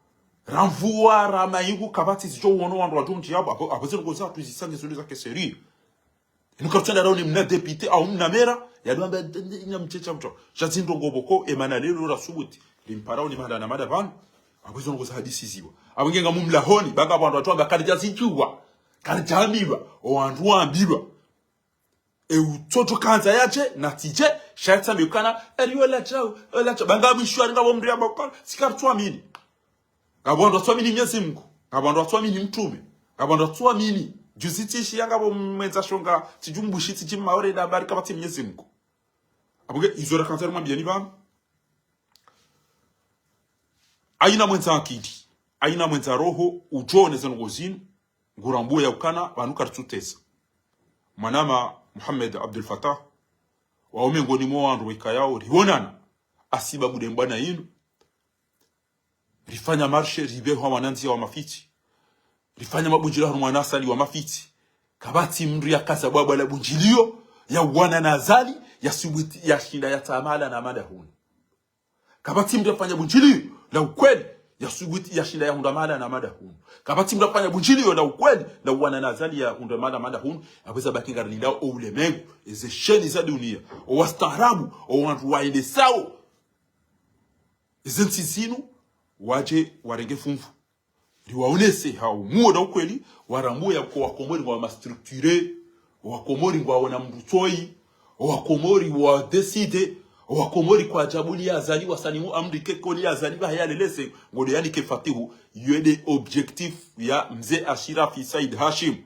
Ramvua rama ingu kapvatsi zidjo wono wandru wadjo ndji yapvo. Apvo, apvo ze ndrongo zahatru zisange zole zake sérieux. Inu karutsenda raone mna député au mna maire, yadjo amba, ina mchecha mcho. Sha zi ndrongo pvoko, emana lelo rasubuti. Limparao ni mada na mada pvanu. Apvo izo ndrongo zahadisiziwa. Apvo nge ngamumlahoni, ba ngapvo wandru watsu amba karidja zidjuwa. Karidja ambilwa. O wandru wambilwa. E utsodjo kandza yadje, natsidje, sha yatsambe ukana, eri wela djau, wela djau. Ba ngamwisho ari ngapvo mndru yamba ukana, si karutsuamini. Ngapvo wandru watsuamini Mnyezi Mungu. Ngapvo wandru watsuamini mtrume. Ngapvo wandru watsuamini. Juzi tsishiya ngapvo mwendza shonga, tsidju mbushi, tsidji mmaore nda habari kapvatsi Mnyezi Mungu. Apvo nge, izo rakandza rimwambiyeni pvanu. Hayina mwendza akili. Hayina mwendza roho, udjo one ze ndrongo zinu, ngurambuwe ya ukana, pvanu karitsutesa. Mwanama Mohamed Abdel Fattah, wawo mengoni mwa wandru weka yawo, riwonana, hasibabu nde mbwana inu. Rifanya marche, ripvehwa wanandzia wa mafitsi. Rifanya mabundjilio harumwa na Azali wa mafitsi. Kapvatsi mndru yakaza bwabwa la bundjilio, ya uwana na Azali, ya subuti, ya shinda ya tamaha na mada hunu. Kapvatsi mndru yafanya bundjilio la ukweli, ya subuti, ya shinda ya hundra mahala na mada hunu. Kapvatsi mndru yafanya bundjilio la ukweli, la uwana na Azali ya hundra mahala mada hunu, yapvo eza baki ngarilindao o ulemengu, eze sheni za dunia, o wastaarabu, o wandru waendesao eze ntsi zinu, wadje warenge funvu. Riwaonese ha umuo na ukweli, warambuwe ya ko Wakomori ngwa ma structuré, Wakomori ngwaona mndru toi, Wakomori wa décidé, Wakomori kwadjabu li Azali wasalimu amri ke ko li Azali pvahe yalelese, ngole yani ke fatihu, yo nde objectif ya mze Ashirafi Said Hashim.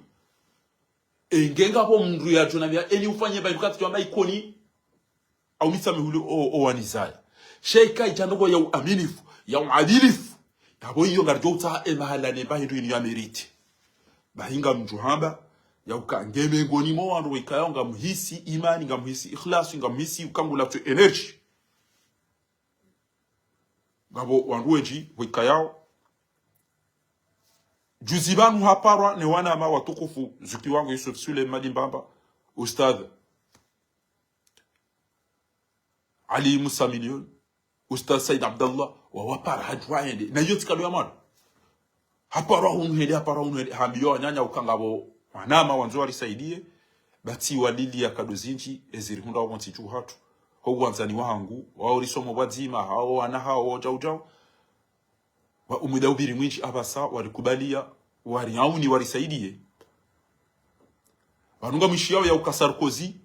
Enge ngapvo mndru yadjo nambia eni ufanye mba iluka tsi wamba Ikoni, au nitsamihuli o, o wanizaya. Sha ika idja ndrongoo ya uaminifu, ya uadilifu. Yapvo iyo ngaridjo utsaha e mahala ne mba hindru inu ya mérite. Bahi ngamdjo hamba, ya uka nge mengoni mwa wandru wekayao ngamhisi imani, ngamhisi ikhlasi, ngamhisi uka ngulatso énergie. Ngapvo wandru wendji wekayao. Juzi pvanu haparwa ne wanama watukufu, zuki wangu Yusuf Sule Madi Mbamba, Ustadh Ali Musa Milioni, Ustadh Said Abdallah, wawapara hadjuwa hende. Na iyo tsi kado ya mwana. Haparwa hunu hende, haparwa hunu hende, hambiwa wananya uka ngapvo wanama wandzo warisaidie, ba tsi walilia kado zindji, ezirihundra wapvo ntsi dju hatru. Ho wandzani wahangu, wao risomo pvwadzima, hao wana hao, djau djau. Wa umuda upviri mwindji apvasa, warikubalia, wariauni, warisaidie. Pvanu ngamwishiyao ya uka Sarkozy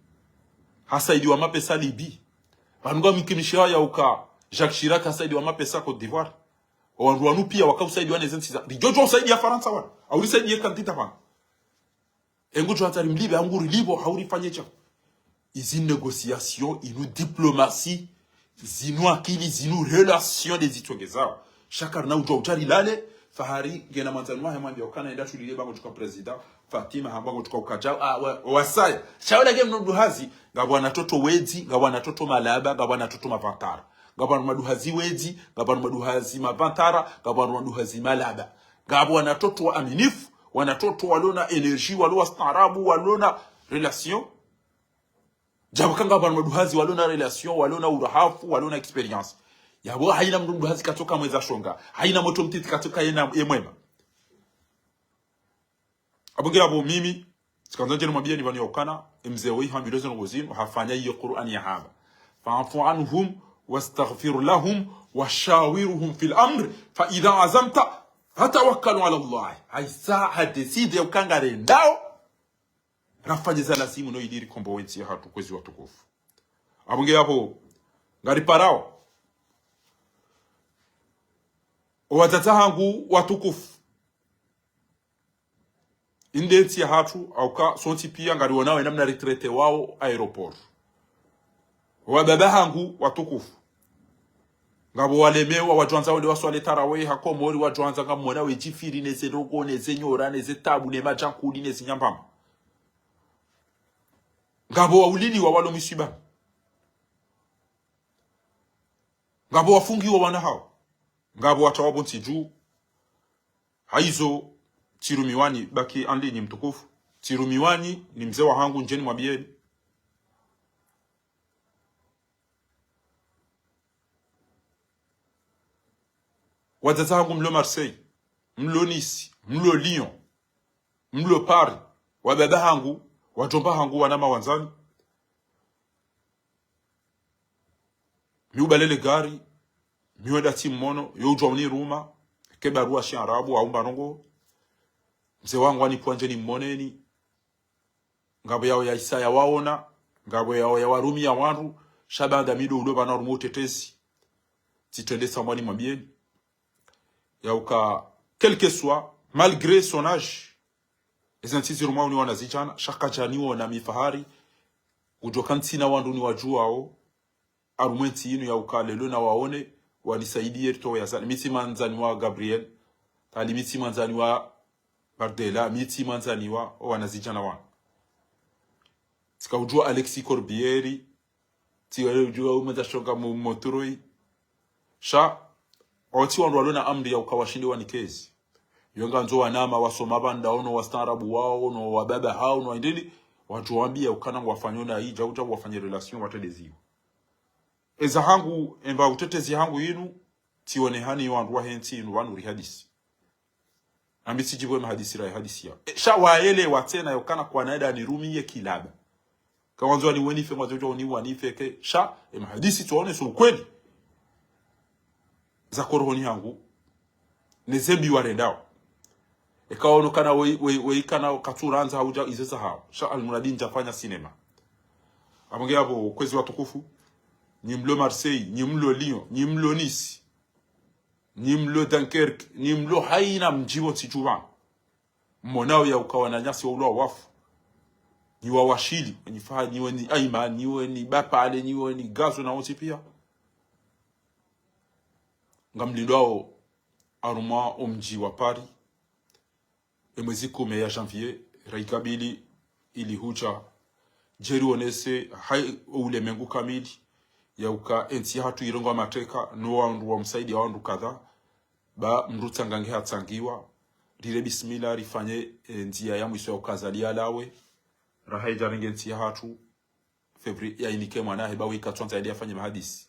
hasaidiwa mapesa Libye. Pvanu ngamwishiyao ya uka Jacques Chirac hasaidiwa mapesa Côte d'Ivoire. O wandru wanu pia waka usaidiwa neze ntsi za. Ridjo djuwa usaidia Farantsa wana. Au risaidie kantita pvanu. Engu djo hatari mlipve, angu rilipvo, hau rifanye sha. Izi négociation, inu diplomatie, zinu akili, zinu relation nde zitsongezao. Sha karina udjuwa utsaha rilale, Fahari, ngena mwandzani wahe mwambia ukana enda shulile bango djuka président, Fatima, hamba ngo djuka ukadjao, ah, wa, wasaya. Sha wala nge mndru hazi, ngapvo wana toto wedzi, ngapvo wana toto malaba, ngapvo wana toto mavantara. Ngapvo wana maduhazi wedzi, ngapvo wana maduhazi mavantara, ngapvo wana maduhazi malaba. Ngapvo wana toto waaminifu, wana toto walona énergie, walo wastaarabu, walona relation. Djapvo ka ngapvo wana maduhazi walona relation, walona urahafu, walona expérience. Yapvo haina mndru mduhazi katsoka mweza shonga, haina motro mtiti katsoka yena ye mwema. Apvo nge yapvo mimi, tsikandza ndjeni mwambieni pvanu ya ukana, e mze wo ihambilwa ze ndrongoo zinu, hafanya iyo Qur'an yahamba. فاعف عنهم واستغفر لهم وشاورهم في الأمر فإذا عزمت فتوكل على الله. Haisa hadécidé ya uka ngarendao, rafanye za lazimu no ili rikombowe ntsi yahatru kwezi watukufu. Apvo nge yapvo, ngariparao. O wadzadze hangu watukufu. Inde ntsi yahatru, hauka sontsi pia ngarionao enamna ritraité wao aéroport. Wababa hangu watukufu. Ngapvo walemewa, wadjwandza wende waswali tarawehi ha Komori, wadjwandza ngamwona wedjifiri, neze ndrongoo, neze nyora, neze tabu, ne madjankuli, neze nyambama. Ngapvo wauliliwa walo miswiba. Ngapvo wafungiwa wana hao. Ngapvo watrawa pvo ntsi dju. Haizo, tsirumiwani, baki andini mtukufu. Tsirumiwani, ni mze wahangu, ndjeni mwambieni. Wadzadze hangu mlo Marseille, mlo Nice, mlo Lyon, mlo Paris, wababa hangu, wadjomba hangu, wanama wandzani. Mi ubalele gari, mi wenda tsi mmono, yo udjuwa uniruma, ke barua shiarabu, aumba ndrongoo. Mze wangu anipvwandje nimmoneni. Ngapvo yao yaisa yawaona, ngapvo yao yawarumia wandru, sha baanda mi ndo ulo pvanu harumwa utetezi. Tsitrende sambwani mwambieni. Ya uka, quel que soit, malgré son âge, eze ntsi zirumwao ni wanazidjana, sha kadjaniona mi Fahari, ngudjoka ntsina wandru niwadjuwao, harumwa entsi inu ya uka lelo nawaone, wanisaidie ritowe Azali. Mi tsi mwandzani wa Gabriel, tali mi tsi mwandzani wa Bardella, mi tsi mwandzani wa, o wanazidjana wanu. Tsika udjuwa Alexis Corbière, tsika udjuwa umwedza shonga mo-, Moturoi. Sha, Owatsi wandru walona amri ya uka washinde wanike ezi. Yo ngandzo wanama wasoma pvanu ndawo no wastaarabu wawo, no wababa hawo, no wahindri, wadjo wambia ukana ngwafanyao na idja, udja wafanye relation watrende ziwo. Eza hangu, emba utetezi hangu inu, tsione hani wandru wahe ntsi inu pvanu rihadisi. Ambi tsidjibu emahadisi rahadisiya. E, sha wayelewa tsena yo kana kwana eda nirumiye kilaba. Ka wandzo waniwenife, ngwandzo udja waniwenife ke. Sha, emahadisi tsuone so ukweli. Za korohoni hangu. Ne zembi warendao. Eka ono kana wei, wei, wei kana katsurandza haudja izo za hao. Sha almuradi ndjafanya sinema. Apvo nge apvo kwezi watukufu. Nyi mlo Marseille, nyi mlo Lyon, nyi mlo Nice. Nyi mlo Dunkerque, nyi mlo haina mdji pvo ntsi dju pvanu. Mmonao ya uka wananyasi wa ulwa wafu. Nyi wa Washili, nyi Faha, nyi weni Ayman, nyi weni Bapale, nyi weni Gazo na wontsi pia. Ngamlindwao harumwa omdji wa Paris. Emwezi kume ya janvier, raikabili ili hudja. Djeri wonese, hai oulemengu kamili, ya uka entsi yahatru irengwa mateka, no wandru wamsaidia wandru kadha, ba mdru tsanga nge hatsangiwa, rire bismillah, rifanye, e, ndzia ya mwiso ya uka Azali yalawe, raha idja renge entsi yahatru, février, ya inike mwana hahe, ba wika tswandza yende yafanye mahadisi.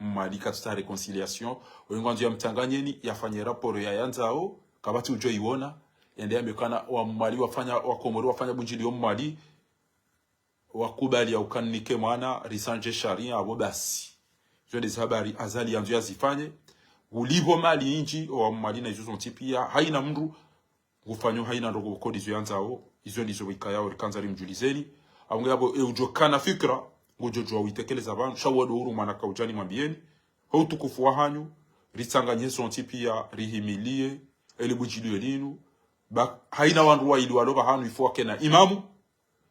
Mwali katsutsaha réconciliation, oyo ngwandzo yamtsanganyeni, yafanye rapport ya yandzao, kapvatsi udjo iwona, yende yambe kana wa Mwali wafanya, wa Komori wafanya bundjiliyo Mwali, wakubali ya uka ninike mwana, risandje sharia, apvo basi. Izo nde ze habari Azali yandzo yazifanye, ulipvo mali indji, owa Mwali na izo zontsi pia, haina mdru, ngufanyo haina ndrongoo kodi izo yandzao, izo ndizo wikayao rikandza rimdjulizeni. Apvo nge apvo, e udjo kana fikira, ngudjo djuwa witekeleza pvanu, sha wado uru mwana kaudjani mwambieni, ho utukufu wa hanyu, ritsanganye zontsi pia, rihimilie, eli bundjiliyo linu, ba, haina wandru waili walo pvahanu ifo wakena imamu,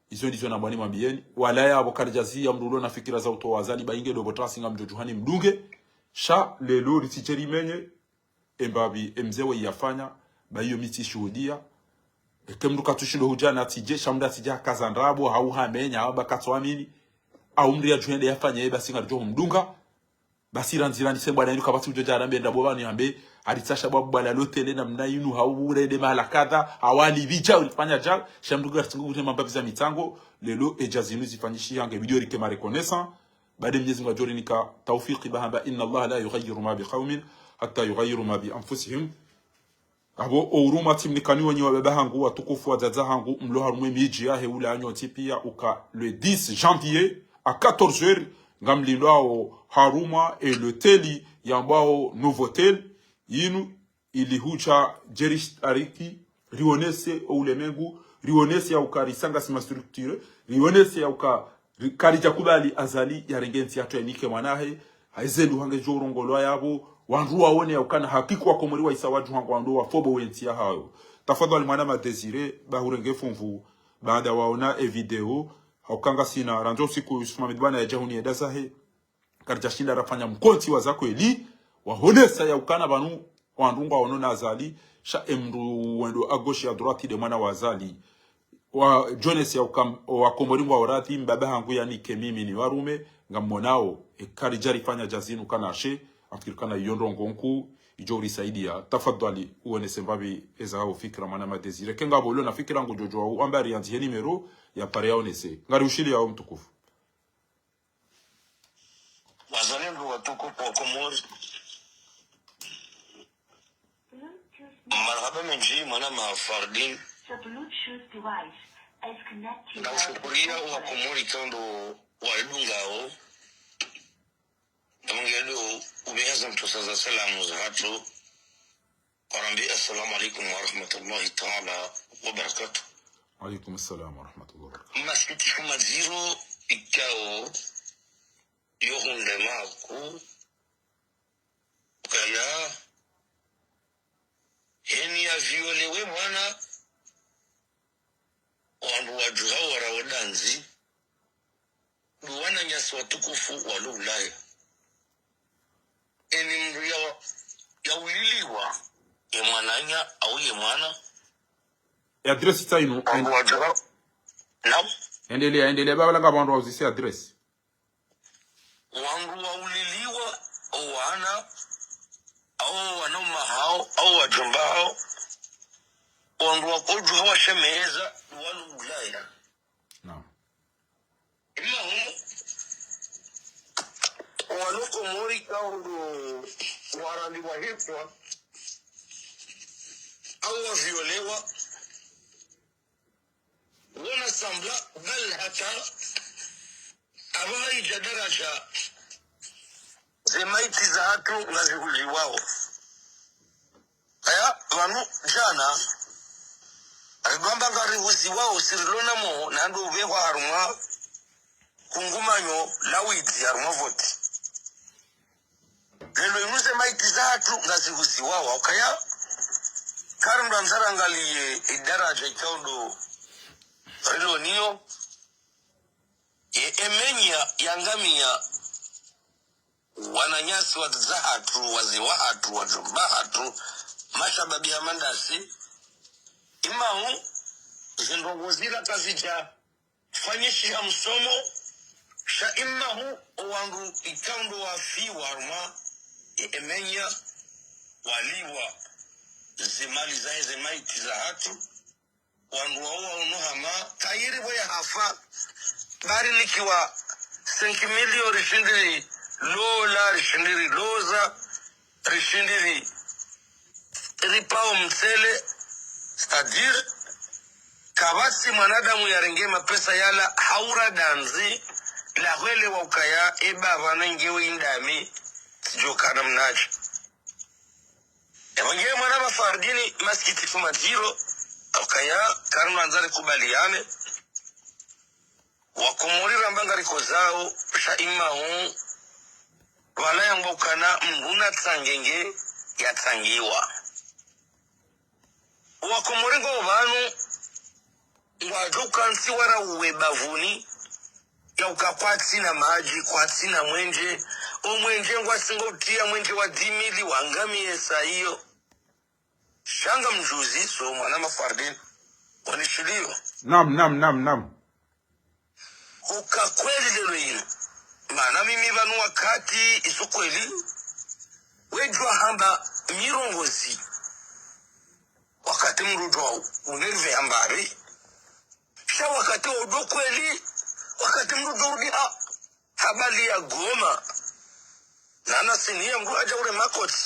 izo ndizo nambwani mwambieni. Wala ya apvo karidjazi ya mdru ulo na fikira za utowa Azali, ba inge dobo tasi ngamdjo djuhani mdunge. Sha lelo ritsidje rimenye, embapvi, emze we yafanya, ba iyo mi tsishuhudia. Eke mdru katsushindo hudja na tsidje, sha mdru atsidje hakaza ndrabo, hau hamenya, hau ba katsuamini. Au mdru yadjuhende yafanya, ye basi ngaridjo humdunga. Basi randzi randzi se mbwana inu kapvatsi udjo dja rambe ndrabo pvanu yambe, haritsasha bwa bwala lotele namna inu, hau urende mahala kadha, hau alipvi dja, ulifanya dja, sha mdru karitsingo kute mambapvi za mitsango, lelo edja zinu zifanyishiha nge video rike ma reconnaissant, baada Mwenyezi Mungu adjorinika taufiki ba hamba, إن الله لا يغير ما بقوم حتى يغيروا ما بأنفسهم. Apvo ouruma tsimnikani wenyi wababa hangu watukufu wadzadze hangu mlo harumwa emidji yahe ula nyontsi pia uka le dix janvier à quatorze heures ngamlindwao harumwa e loteli yambwao Novotel yinu ili hudja djeri shtariki, rionese oulemengu, rionese ya uka risanga si ma structure, rionese ya uka ri-, karidja kubali Azali yarenge entsi yahatru yanike mwana hahe, haize ndu hange djo urongolwa yapvo, wandru waone ya ukana hakika wa Komori waisa wadju hangu wandru wafobo we ntsi yahawo. Tafadhali mwana ma Désiré, ba hurenge fumvu, baada waona e video, hauka ngasina, randzi usiku Yusuf Mohamed bwana yadja huni eda zahe, karidjashinda rafanya mkontsi wa za kweli, wahonesa ya ukana pvanu wandru ngwaono na Azali, sha emdru wendo à gauche à droite nde mwana wa Azali. Wadjonesa ya uka, wa Komori ngwao radhi, mbaba hangu yanike mimi ni warume, ngammonao, e karidjarifanya dja zinu kana she, amfikiri kana iyo ndrongoo nkuu, idjo urisaidia. Tafadhali, uonese mbapvi eza hao fikira mwana ma Désiré. Eka ngapvo ulo na fikira ngudjo djuwa, uambe ariandzi he numéro, ya pare yaonese. Ngari ushiliyao mtukufu. Wazalendo watukufu wa Komori. Marahaba mendji mwana ma Fardine. Namshukuria wa Komori tsi ndo walidungao. Namngelo ubeheza mtsosa za salamu zahatru. Warambi, السلام عليكم ورحمة الله تعالى وبركاته. وعليكم السلام ورحمة الله وبركاته. Masikitifu madziro ikao yo hundre maku kaya heni ya viole we mwana wandru wadjuhao warawo dandzi, ndo wananyasi watukufu walo Ulaya. Eni mdru ya, yauliliwa, ye mwananya au ye mwana. E adresse tsi inu, wandru en-, wadjuhao. Naam. Endelea, endelea, baba langa wandru wauzise adresse. Wandru wauliliwa, owana, Au wananya hao, au wadjomba hao, wandru wakodjuha washemeza, wanu Ulaya. Naam. Imma hunu, wanu Komori kaundru warandi wahekwa, au waviolewa, wona sambla, bal hata, apvaha idja daraja, ze maiti zahatru ngazihuziwao. Aya, pvanu djana, aridjwamba ngarihuziwao, si rilo na moho, na ndo upvehwa harumwa kungumanyo la widzi harumwa voti. Leo inu ze maiti zahatru ngazihuziwao, ukaya, kari mndru andza rangaliye idaraja ikao ndo rilo nayo, ye emenya yangamiya wananyasi, wadzadze wahatru, wazee wahatru, wadjomba wahatru, mashababi hama ndasi. Imma hu, zindrongo zila kazidja fanyishiha msomo, sha imma hu, owandru ikao ndo wafiwa harumwa ye emenya, waliwa ze mali zahe, ze maiti zahatru, wandru wao waono hama, kayiri pvo yahafa, bari nikiwa cinq millions rishindi rilola, rishindi riloza, rishindi ri, ripvao mtsele, c'est-à-dire, kapvatsi mwanadamu yarenge mapesa yala haura dandzi, la hwelewa ukaya, eba pvanu nge we indami, tsidjokana mnadja. Eba nge mwana mafardini, masikitifu madziro, ukaya, kari mndru andza rikubaliane. Wakomori ramba ngarikozao, sha imma hu, pvala yambwa ukana mndru natsange nge yatsangiwa. Wakomori ngo pvanu, ngwadjo kantsi wara uwe bavuni, ya uka kwatsina madji, kwatsina mwenje, omwenje ngwasi ngo utriya mwenje wa dix mille wangamiye sa iyo. Sha ngamdjuzi, so mwana mafardini, wanishiliyo. Naam, naam, naam, naam. Uka kweli leo inu. Mana mimi pvanu wakati isu kweli, wedjwa hamba mirongozi. Wakati mndru djwa unerve hamba ri. Sha wakati wudjo kweli, wakati mndru djwa udiha, habari ya Goma. Nana siniya mndru hadja ure makoti.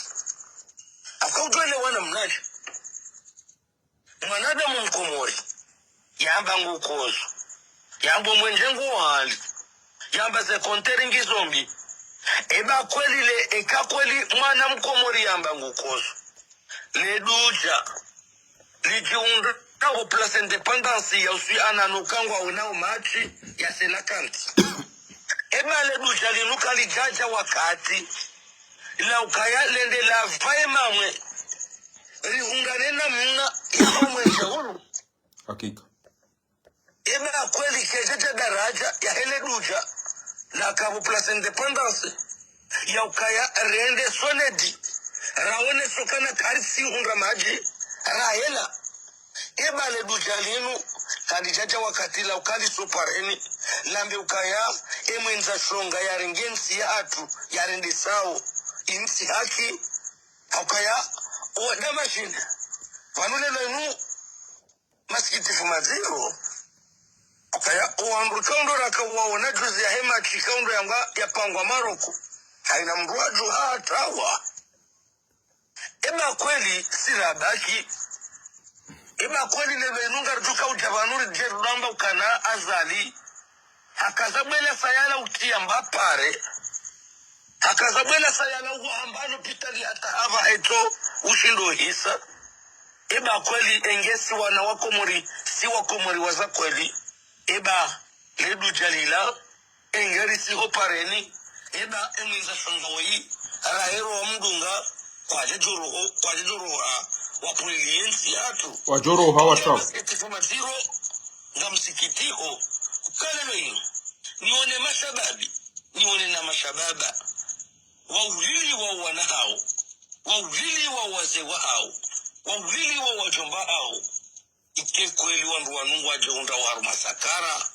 Aka udjwelewa namnadje. Mwanadamu mkomori, yamba ngukozo. Yamba omwenje ngu hali. Yamba ze compteur ngizo mbi. Eba kweli le, eka kweli mwana mkomori yamba ngukozo. Le dudja. Lidjihundra ngo place indépendance ya uswi ana no kangwa unao match ya Cœlacanthes. Eba le dudja linu kalidjadja wakati. La ukaya lende la pvaye mamwe. Rihundrane namna ya omwenje hunu. Hakika. Eba kweli kedje dja daraja ya hele dudja. La kabu place indépendance. Ya ukaya rende sonedi. Raone sokana kari si hundra madji. Rahela. Eba le dudja linu, kalidjadja wakati la ukali sopareni, lambe ukaya, emwendza shonga yarenge ntsi yahatru, yarende sawo, intsi haki, ukaya, oda machine. Pvanu leo inu, masikitifu madziro. Ukaya, owandru kaundo raka waona juzi yahe match kaundo yangwa yapangwa Maroko. Haina mndru wadjuha hata wa. Eba kweli, si rabaki. Eba kweli, leo inu ngaridjo ka udja pvanu ridje ramba ukana Azali. Hakaza bwela sayala utriya mbapare. Hakaza bwela sayala uwa hamba lopitali hata hapvaha etso ushindo hisa. Eba kweli, enge si wana wa Komori, si wa Komori waza kweli. Eba, le dudja lila, engeri si hopareni, eba emwendza shonga woyi, rahero wa mdunga, kwadje djoroho, kwadje djoroha, wapulili yentsi yahatru. Wadjoroha watrao. Masikitifu madziro, ngamsikitiho, uka leo inu, nione mashababi, nione na mashababa, waulili wa wana hawo, waulili wa wazee wahawo, waulili wa wadjomba hawo. Ike kweli wandru wanu ngwadjo undra waru masakara.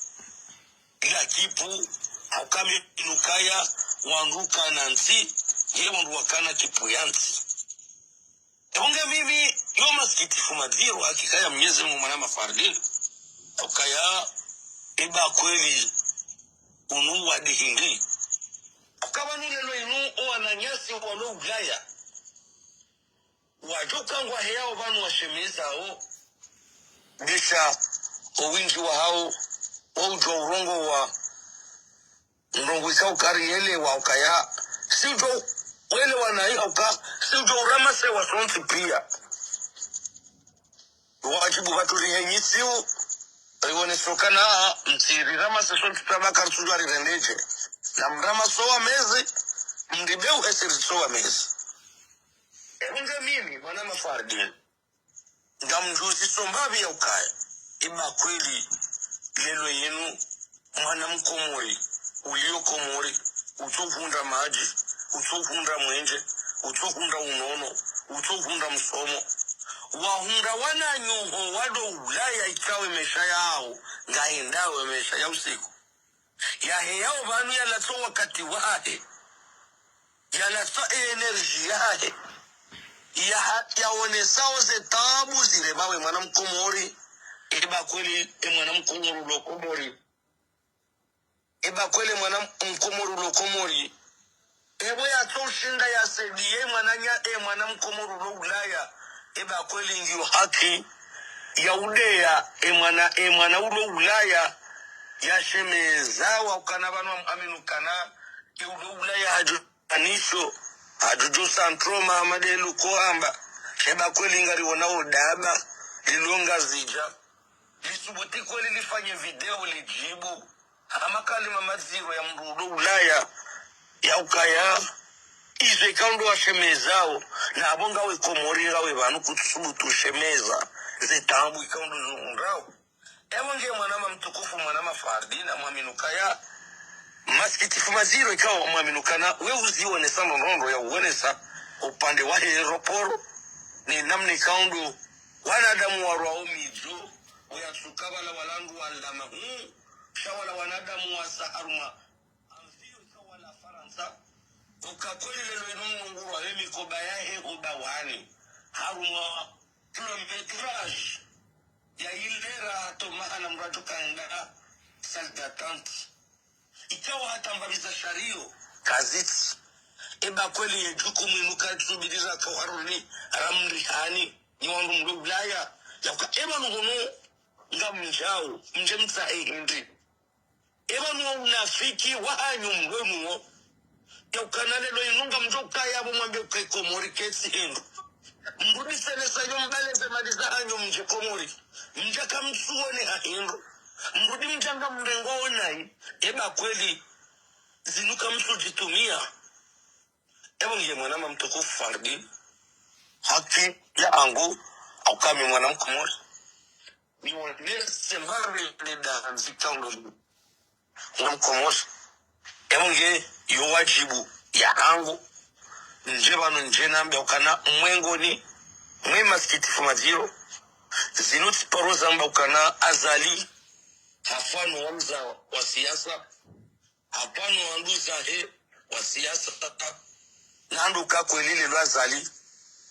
Ila kipu, hauka mi nukaya, wandru kana ntsi, ye wandru wakana kipu ya ntsi. Bonge mimi, yo masikitifu madziro, hakika ya Mnyezi Mungu, mwanama Fardine. Ukaya, eba kweli, unu wade hindri. Ukaba nulelo inu, o wananyasi walo Ulaya. Wadjo kangwa heyao pvanu washemezao. Besha, o windji wahao, waudjua urongoa ndrongoo ikao kari yelewa ukaya. Si udjo welewa nayi uka, si udjo uramasewa sontsi pia. Wadjibu pvatsu rihenyisiu, rioneso kana, mtsiriramase sontsi pia ba karitsu djua rirendedje. Na mramaso wa mezi, mribeu hesi ritso wa mezi. Ero nge mimi, mwanama Fardine. Ngamdjuzi sombapvi ya ukaya. Eba kweli, lelo yinu, mwana Mkomori, ulio Komori, utsohundra madji, utsohundra mwenje, utsohundra unono, utsohundra msomo. Wahundra wananyaho walo Ulaya ikao e maesha yao, ngayendao e maesha ya usiku. Yaheyao pvanu yalatsa o wakati wahahe. Yalatsa e énergie yahahe. Yaha-, yaonesao ze taabu zirebao e mwana Mkomori. Eba kweli e mwana Mkomori ulo Komori. Eba kweli e mwana Mkomori ulo Komori. Ebo yatso ushinda yasaidie mwananya, e mwana Mkomori ulo Ulaya. Eba kweli ngiyo haki ya udeya, e mwana, e mwana ulo Ulaya. Yashemeza wa ukana pvanu wa muaminu kana, e ulo Ulaya hadjo anisho, hadjo djo santroma amadelu kohamba. Eba kweli ngariona o daba, lilo Ngazidja. Lisubuti kweli lifanye video lidjibu. Hama kalima madziro ya mndru ulo Ulaya. Ya ukaya. Izo ikao ndo washemezao. Na abo ngawe Komori ngawe pvanu kutsusubutu ushemeza. Ze taabu ikao ndo zihundrao. Ewe nge mwanama mtukufu, mwanama Fardine, na muaminu kaya. Masikitifu madziro ikao muaminu kana. We uzionesa ndrongoo ya uonesa. Upande wa he aéroport. Ni namna ikao ndo. Wanadamu warwao midjo. Uyatsuka wala wala ndru walama hu. Sha wala wanadamu wasa harumwa. Avion ikao wala Farantsa. Uka kweli lelo inu mndru ngurwa he mikoba yahe ubawani. Harumwa kilométrage. Ya ilera hata mahala mndru adjo kaenda salle d'attente. Ikao hata mbapvi za sharia kazitsi. Eba kweli ye jukumu inu katsubiri ra kawaruni, ramrihani, ni wandru mlo Ulaya. Ya uka eba nuhunu, ngamdjao, mdje mtsahe hindri. Eba nuwo unafiki wahanyu mlo nuwo. Ya ukana lelo inu ngamdjo kaya abo mwambe uka e Komori ketsi hindru. Mrudi senesa yo mbaleze mali zahanyu mdje Komori. Mdja kamtsuone ha hindru. Mrudi mdja ngamrengo onayi. Eba kweli. Zinu kamtsudjitumia. Ebo nge mwanama mtukufu Fardine. Haki yahangu. Au kami mwana Mkomori. Ni wonese mbapvi le dahanzi ikao ndo. Mwana Mkomori. Ebo nge yo wadjibu yahangu. Ndje pvanu ndje nambe ukana mwengoni. Mwe masikitifu madziro. Zinu tsi paro zamba ukana Azali. Hafano wandru za wa siasa. Hafano wandru zahe wa siasa. Na ndo uka kweli lelo Azali.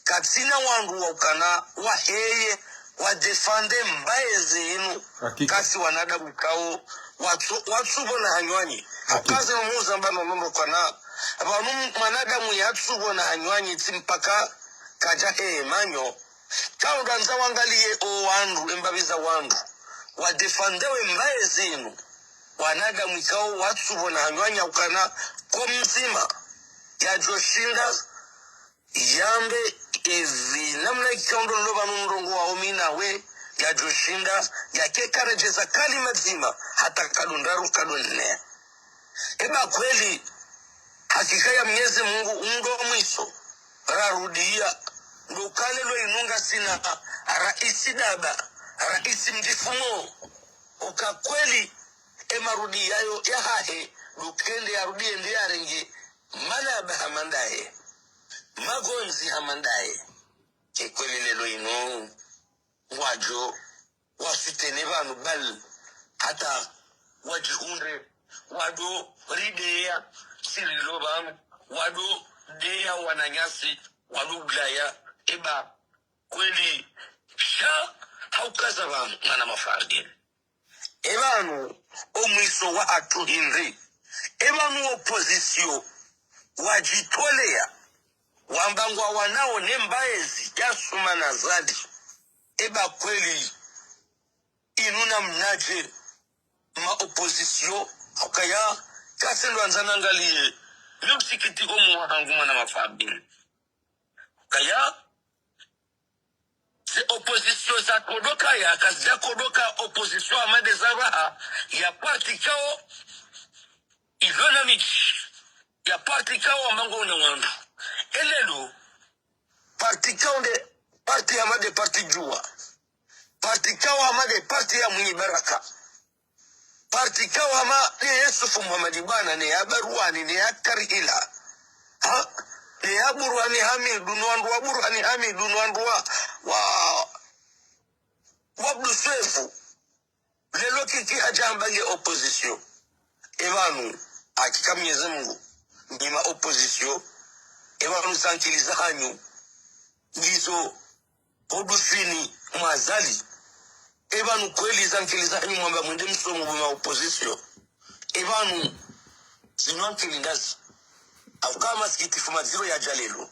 Katsina wandru wa ukana waheye, wa défendre mbaye zinu. Hakika. Kasi wanadamu ikao, watsu-, watsupvona hanywanyi. Hakika. Kazi mumuza mbano nono kana, pvanu mwanadamu yatsupvona hanywanyi tsi mpaka kadja heye manyo. Kaundandza wangaliye o wandru, embapvi za wandru. Wa défendre we mbaye zinu. Wanadamu ikao watsupvona hanywanyi ukana, ko mdzima. Yadjo shinda. Yambe evi, namna ikao ndo nilo pvanu ndrongoo wao mi nawe, yadjo shinda, yake karedjeza kalima dzima, hata kado ndraru kado nne. Eba kweli, hakika ya Mnyezi Mungu, undo mwiso, rarudia, ndo uka lelo inu ngasina, raisi daba, raisi mdjifumo, uka kweli, e marudi yayo yahahe, ndo ukende yarudi ende yarenge, malaba hama ndaye. Magondzi hama ndaye. Ke kweli lelo inu. Wadjo. Wasoutenir pvanu bal. Hata. Wadjihundre. Wado. Rideya. Sirilo pvanu. Wado. Deya wananyasi. Wado Ulaya. Eba. Kweli, sha, haukaza pvanu, mwana mafardini. Epvanu, omwiso wahatru hindri. Epvanu opposition, wadjitolea, wamba ngwawanao ne mbaezi, ya Sumana Azali. Eba kweli, inu namnadje, ma opposition, ukaya, kase ndo andza nangaliye, mi msikitiko mwahangu mwana mafardini. Ukaya, ze opposition zakodoka ya, kazidjakodoka opposition hama nde za raha, ya parti ikao, ilona midji, ya parti ikao hama ngona wandru. Elelo, parti ikao nde, parti hama nde parti Juwa. Parti ikao hama nde parti ya Mwinyi Baraka. Parti ikao hama ne Yusuf Muhammad Bwana, ne ya Barwani, ne ya Karihila. Ha? Ne ya Burhani Hamidu, no wandru wa Burhani Hamidu, no wandru wa, wa, wa Abdu Swefu. Lelo kiki hadja hamba nge opposition. Epvanu, hakika Mwenyezi Mungu, nyi ma opposition. Epvanu zankili zahanyu, ngizo, hoduswini mwa Azali. Epvanu kweli zankili zahanyu mwamba mwende msomo bo ma opposition. Epvanu, zinu ankili ndazi. Hauka masikitifu madziro yadja lelo.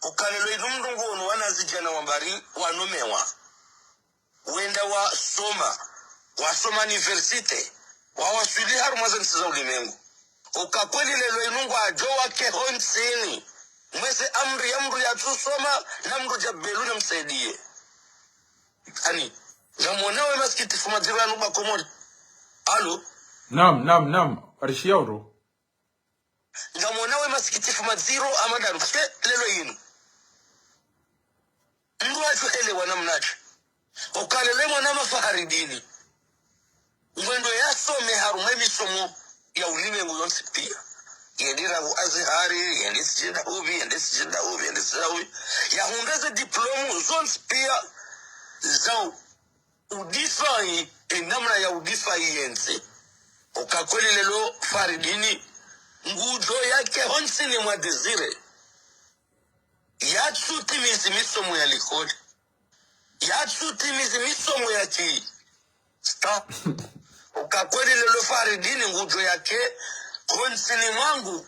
Uka lelo inu mndru nguono wanazidjana wambari wanomewa. Wenda wasoma, wasoma université, wawaswili harumwa ze ntsi za ulimengu. Uka kweli lelo inu ngwadjo wake ho ntsini. Mweze amri ya mndru yatsusoma, na mndru dja belu ne msaidiye. Ani, ngamwonao ye masikitifu madziro yanu ba Komori. Alo? Naam, naam, naam. Arishiya uro. Ngamwonao ye masikitifu madziro hama ndanu, parce que lelo inu. Mndru hadjo elewa namnadje. Uka lelo mwana mafahari dini. Ngwendo yasome harumwa emisomo ya ulimengu yontsi pia. Yende ravu Azihari, yende sijinda uvi, yende sijinda uvi, yende sijinda uvi. Yahundre ze diplôme zontsi pia za u-, udifai, enamna ya udifai yentsi. Uka kweli lelo Faridini, ngudjo yake ho ntsini mwa Désiré. Yatsutimizi misomo ya likoli. Yatsutimizi misomo ya ki-, sta. Uka kweli lelo Faridini ngudjo yake ho ntsini mwangu.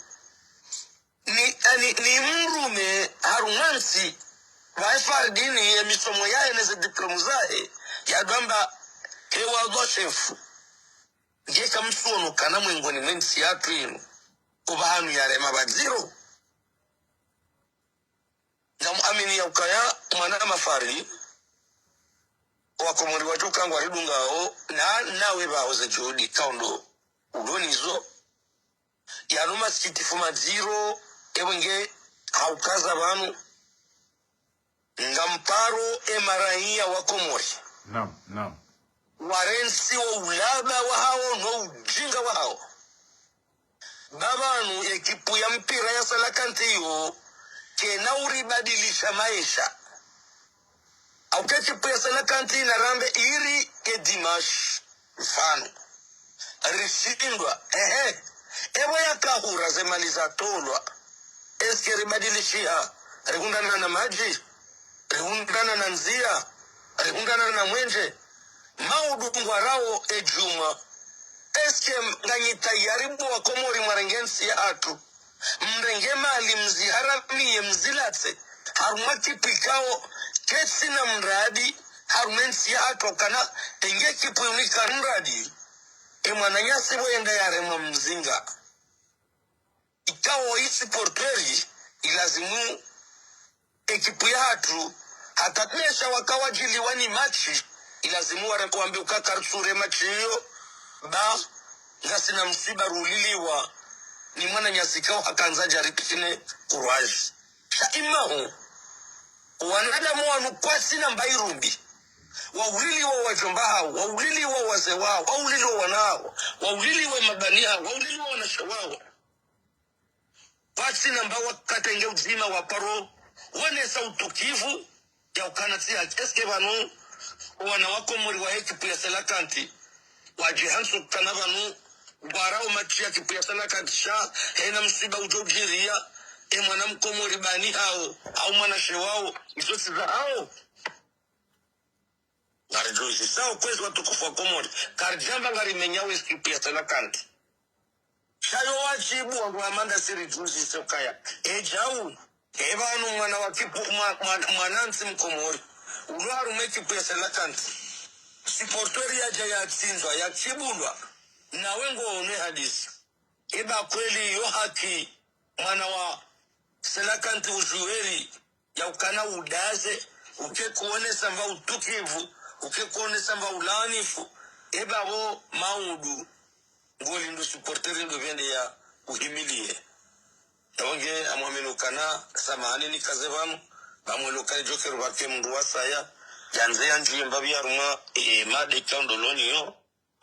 Ni, ani, ni mrume harumwa ntsi, wa Faridini ye misomo yahe ne ze diplôme zahe, yadjo amba, he wa dho shefu. Nge kamtsuono kana mwengoni mwe ntsi yatru inu. Kuba hanu yarema pvadziro. Ngamuamini ya ukaya mwana mafari, wa Komori wadjo kangwa ridungao, na, nawe pvaho ze juhudi, kaundo, ulo nizo. Yanu masikitifu madziro, ewe nge haukaza pvanu. Ngamparo e maraiya wa Komori. Naam, naam. Warentsi wo ulaba wahawo no ujinga wahawo. Ba pvanu ekipu ya mpira ya Cœlacanthes iyo, kayina uribadilisha maesha. Hauka ekipu ya Cœlacanthes narambe iri ye dimanche, mfano. Rishindwa, ehe. Ewe yakahura ze mali zatolwa. Est-ce que ribadilishiha? Rihundrana na madji? Rihundrana na ndzia? Rihundrana na mwenje? Maudu ngwarao e djumwa. Est-ce que nganyi tayari bo wa Komori mwarenge ntsi yahatru? Mrenge mali mziharamiye mzilatse harumwa ekipu ikao ketsina mradi harumwa entsi yahatru kana enge ekipu inika mradi. E mwananyasi bo yenda yaremwa mzinga. Ikao i supporters, ilazimu ekipu yahatru, hata pvesha waka wadjiliwa ni match, ilazimu wareko wambe uka karitsure match iyo, ba, ngasina msiba ruliliwa, ni mwananyasi ikao hakandza djaripitine courage. Sha imaho, wanadamu wanu kwatsina mba irumbi, wauliliwa wadjomba hawo, wauliliwa wazee wawo, wauliliwa wana hawo, wauliliwa mabani hawo, wauliliwa wanashe wawo. Kwatsina mba wakatenge udzima waparo wonesa utukivu ya ukana tsi haki. Est-ce que pvanu wana wa Komori wa ekipu ya Cœlacanthes wadje hantsi ukana pvanu ngwarao match ya ekipu ya Cœlacanthes sha hena msiba udjo udjiriya, E mwana mkomori bani hawo, au mwanamshe wawo, izo tsi zahawo. Ngaridjuzisao kwezi watukufu wa Komori, karidjamba ngarimenyao ekipu ya Cœlacanthes. Sha yo wadjibu wangu amanda siridjuzise ukaya. E djau, e pvanu mwana wa kipu, mwa-, mwa-, mwanantsi mkomori. Ulo harumwa ekipu ya Cœlacanthes. Supporter yadja yatsindzwa, yatsibulwa. Nawe ngo one hadisi. Eba kweli yo haki, mwana wa Cœlacanthes udjuweri, ya ukana udaze, uke kuonesa mba utukivu, uke kuonesa mba ulaanifu, eba bo maudu, ngoli ndo supporter ndo pvende ya uhimilie. Ewonge amwamini ukana, samahani nikaze pvanu, bamwelo kani djokero pvake mndru wasaya, yandze yandjiye mbapvi harumwa, e, mada ikao ndo loniyo.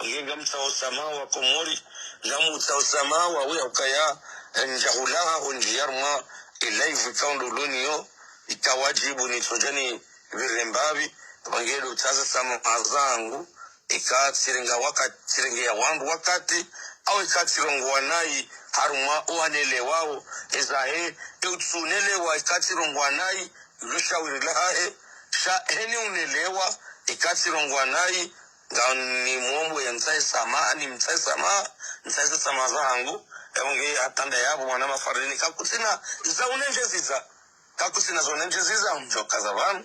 Nge ngamtsao samaha wa Komori, ngamtsao samaha wa uya ukaya, ndjahulaha ondji harumwa, e live ikao ndo loniyo, ika wadjibu nitsodja nipvire mbapvi, pvangelo tsaza samaha zangu, ika tsirenga waka-, tsirenge ya wandru wakati, au ika tsirongowa nayi, harumwa owanelewao, ezahe, e utsunelewa, ika tsirongowa nayi, lo shawiri lahahe, sha heni unelewa, ika tsirongowa nayi, ngamnimwombo ya ntsahe samaha, nimtsahe samaha, ntsahe samaha zahangu, ewe nge atanda yapvo mwana mafardini, kakutsina za unendjeziza, kakutsina za unendjeziza, mdjoka za pvanu,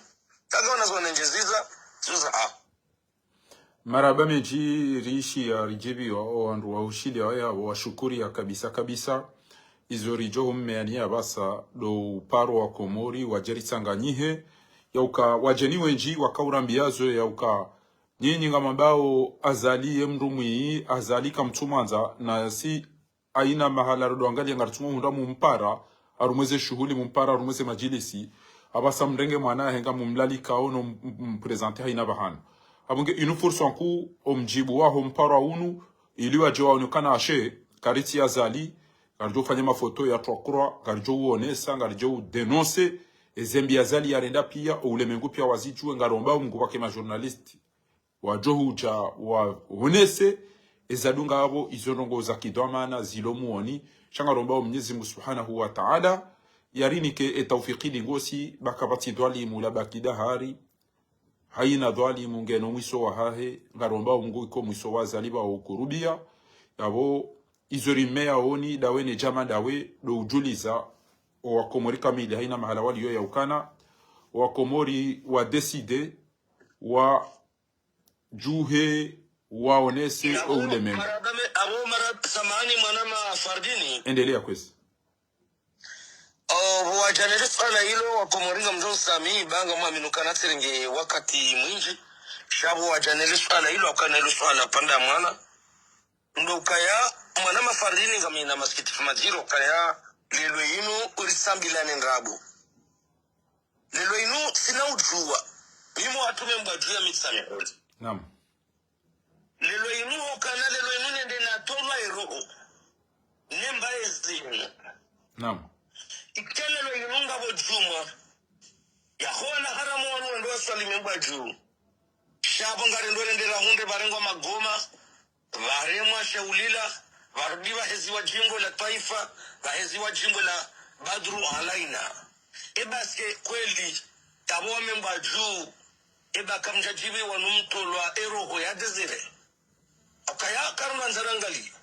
kaka una za unendjeziza, zuza, ah. Marahaba mendji, rishi ya ridjibiwa, o wandru wa ushili ya, ya, washukuri ya kabisa kabisa. Izo ridjo hummeani ya pvasa, ndo uparo wa Komori, wadje ritsanganyihe, ya uka, wadjeni wendji, waka urambiya zo, ya uka, nyinyi ngamwambao Azali ye mndru mwi, Azali kamtsumwandza, na si haina mahala rodo angalia ngaritsumo hundra mumpara, harumwa eze shuhuli mumpara, harumwa eze madjilisi, apvasa mrenge mwana yahe ngamumlalikao no m-, m-, mprezante haina pvahanu. Apvo nge inu fursa nkuu omdjibu waho mpara unu, ili wadje waone ukana ashe, karitsi Azali, ngaridjo ufanya mafoto ya twakurwa, ngaridjo uonesa, ngaridjo udénoncer, ezembi Azali yarenda pia, oulemengu pia wazidjuwe, ngaromba Mungu pvake majournaliste wadjo hudja waonese ezadunga apvo izo ndrongo za kidhwamana zilo muoni, sha ngaromba o Mwenyezi Mungu Subhanahu wa Ta'ala, yarinike e taufiki lingosi, ba kapvatsi dhwalimu la baki dahari, haina dhwalimu ngeno mwiso wahahe, ngaromba o Mungu iko mwiso wa Azali pvao ukurubia, yapvo izo rimeya oni, dawe ne djama dawe, ndo udjuliza, o Wakomori kamili, haina mahala waliyo ya ukana, o Wakomori wa décider, wa djuhe waonese o ulemengu. Apvo mara-, apvo mara-, samahani mwana mafardini. Endelea kwezi. O, pvo wadja nele swala ilo, Wakomori ngamdjo samihi, ba ngamwamini ukana tsirenge wakati mwindji. Sha pvo wadja nele swala ilo, wakana ilo swala pvanda mwana. Ndo ukaya, mwana mafardini ngamina masikitifu madziro, ukaya, lelo inu urisambilane ndrabo. Lelo inu tsina udjuwa. Mimi watume mbwa dju ya mitsa mihuli. Naam. Lelo inu hukana lelo inu nende natolwa eroho. Nemba ezinu. Naam. Ike lelo inu ngapvo djumwa. Yahowa na haramu wanu wendo waswali membwa dju. Sha pvo ngarendo lendera hundre pvarengwa magoma. Pvaremwa shaulila, pvarudi pvaheziwa djimbo la twaifa, pvaheziwa djimbo la Badru Alaina. E baske kweli, tapvo wamembwa dju, e ba kamdjadjibiwa no mtolwa eroho ya Désiré. Ukaya karumandza rangali,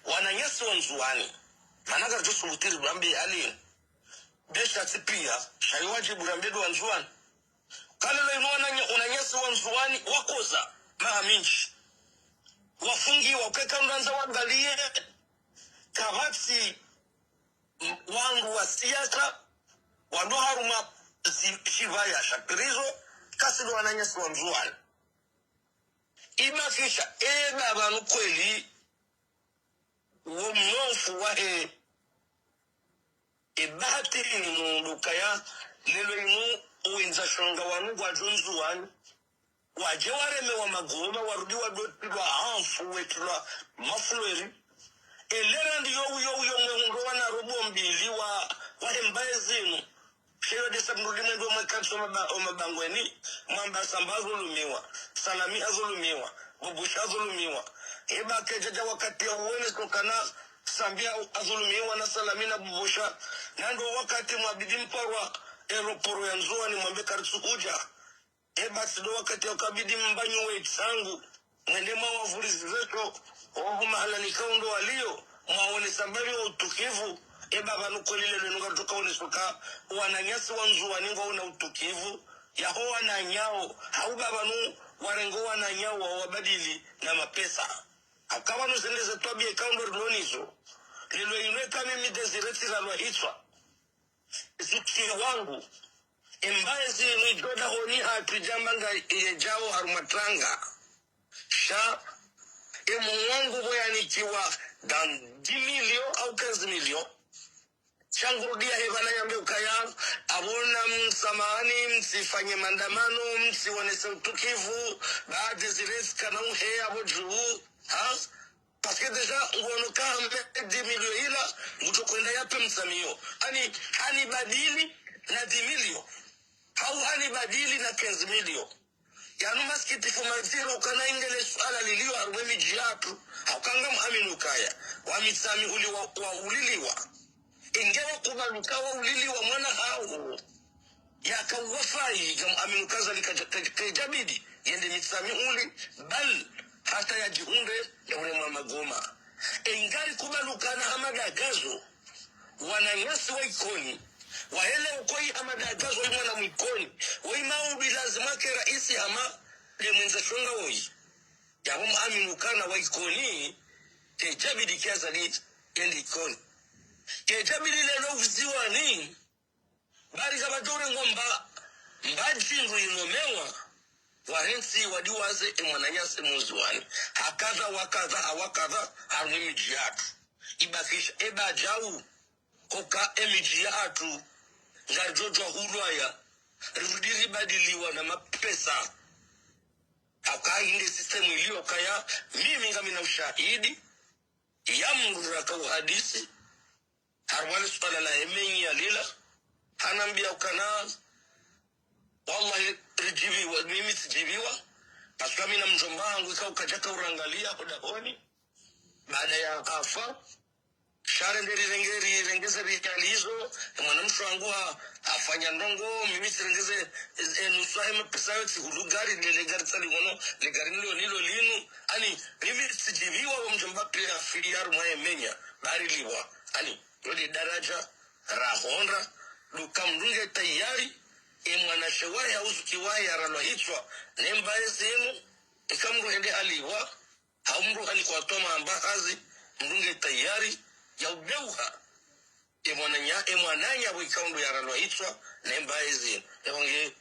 wananyasi wa Ndzuwani. Mana karidjo subutiri rambe ali. Be sha tsi pia, sha yi wadjibu rambe ndo wa Ndzuwani. Kalelo inu wananya-, wananyasi wa Ndzuwani wakoza maha mindji. Wafungiwa, ukeka mndru andza wangaliye, kapvatsi m-, wandru wa siasa, wandru harumwa zi-, shivaya sha prison, kasi ndo wananyasi wa Ndzuwani. Ibakisha, eba pvanu kweli, wo mnofu wahe, e bahati inu ndo ukaya, lelo inu uwindza shonga wanu ngwadjo Ndzuwani. Wadje waremewa magoma, warudi wadotilwa hanfu, wetilwa mafulweri. Elera ndiyo uyo uyo mwe hundro wana robo mbili wa, wa hemba ezinu. Sheyo desa mrudi mwendo mwe katso maba-, o mabangweni, mwamba Samba azulumiwa, Salami azulumiwa, Bubusha azulumiwa. Eba kedjadja wakati ya uwene sokana Sambia azulumiwa na Salami na Bubusha. Na ndo wakati mwabidi mparwa aéroport ya Ndzuwani mwambe karitsuhudja. E basi ndo wakati wakabidi mbanyuwe tsangu. Mwende mwawavulizisho, oho mahala nikao ndo waliyo, mwaonesa mbali wa utukivu. E baba nukweli lelo nunga tukaonesa ka wananyasi wa Ndzuwani ngwaona utukivu. Yaho wananyao, hau baba nu warengo wananyao wawabadili na mapesa. Haka pvanu zende ze twabiya ikao ndo rilo nazo. Lelo inu eka mimi Désiré tsiralwa hitswa. Ziki wangu. Embaye zinu idjo dahoni hatru djamba nga iye djao harumwa tranga. Sha, emu wangu pvo yanikiwa dans dix millions au quinze millions. Sha ngurudiya hepvanu yambe ukaya, apvo namsamahani, mtsifanye maandamano, mtsionese utukivu, baada zirezi kana uhe apvo dju, ha? Parce que déjà, ngwono ka hambe dix millions ila, ngutsokwenda yapve mtsamiyo. Ani, hanibadili na dix millions. Hau hanibadili na quinze millions. Yanu masikitifu maziro ukana ingele suala liliyo harumwa emidji yatru, hauka ngamwamini ukaya, wa Mitsamihuli wa, wauliliwa. Inge wakubali uka wauliliwa mwana hawo. Yaka uwafai, ngamwamini uka Azali kaja-, kaja-, kaidjabidi yende Mitsamihuli, bal, hata yadjihundre, ya ule mwa magoma. Inge arikubali ukana Hamada Gazo, wananyasi wa Ikoni, wahele ukoyi Hamada Gazo, wayi mwana mwa Ikoni, wayi maudhi lazima ke raisi hama, le mwenza shonga woyi. Yapvo mwamini ukana wa Ikoni, kaidjabidi ke Azali, yende Ikoni. Kaidjabidi lelo uziwani, bari kapvadjo urengwa mba, mba djindru inomewa, warentsi wadiwaze emwananyasi Mndzuwani. Hakadha, wakadha, hawakadha, harumwa emidji yatru. Ibakisha, eba djau, hoka emidji yatru, ngaridjo djuwa hulwaya, rivudiri badiliwa na mapesa. Haka inde système iliyo kaya, mimi ngamina ushahidi, ya mndru raka uhadisi, harumwa le suala la emenya lila, hanambiya ukana, wallahi, ridjiviwa, mimi tsidjiviwa, parce que mina mdjomba hangu ika ukadjaka urangaliya hodahoni, baada ya hafa, sha rende rirenge, rirengeze rikalizo, emwana mshe wangu ha, hafanya ndrongo, mimi tsirengeze, e, e, nusu yahe mapesa yo tsihulu gari, lele gari tsali ngono, le gari nilo, nilo linu, ani, mimi tsidjiviwa wa mdjomba piya fili harumwa emenya, bari liwa. Ani, yo le daraja, rahondra, duka mndru nge tayari, emwanashe wahe, hau zuki wahe, yaralwa hitswa, nembaye zinu, ika mndru hende haliwa, hau mndru halikwatwa mamba hazi, mndru nge tayari, ya udeuha. Emwananya, emwananya pvo ikao ndo yaralwa hitswa, nembaye zinu. Yapvo nge,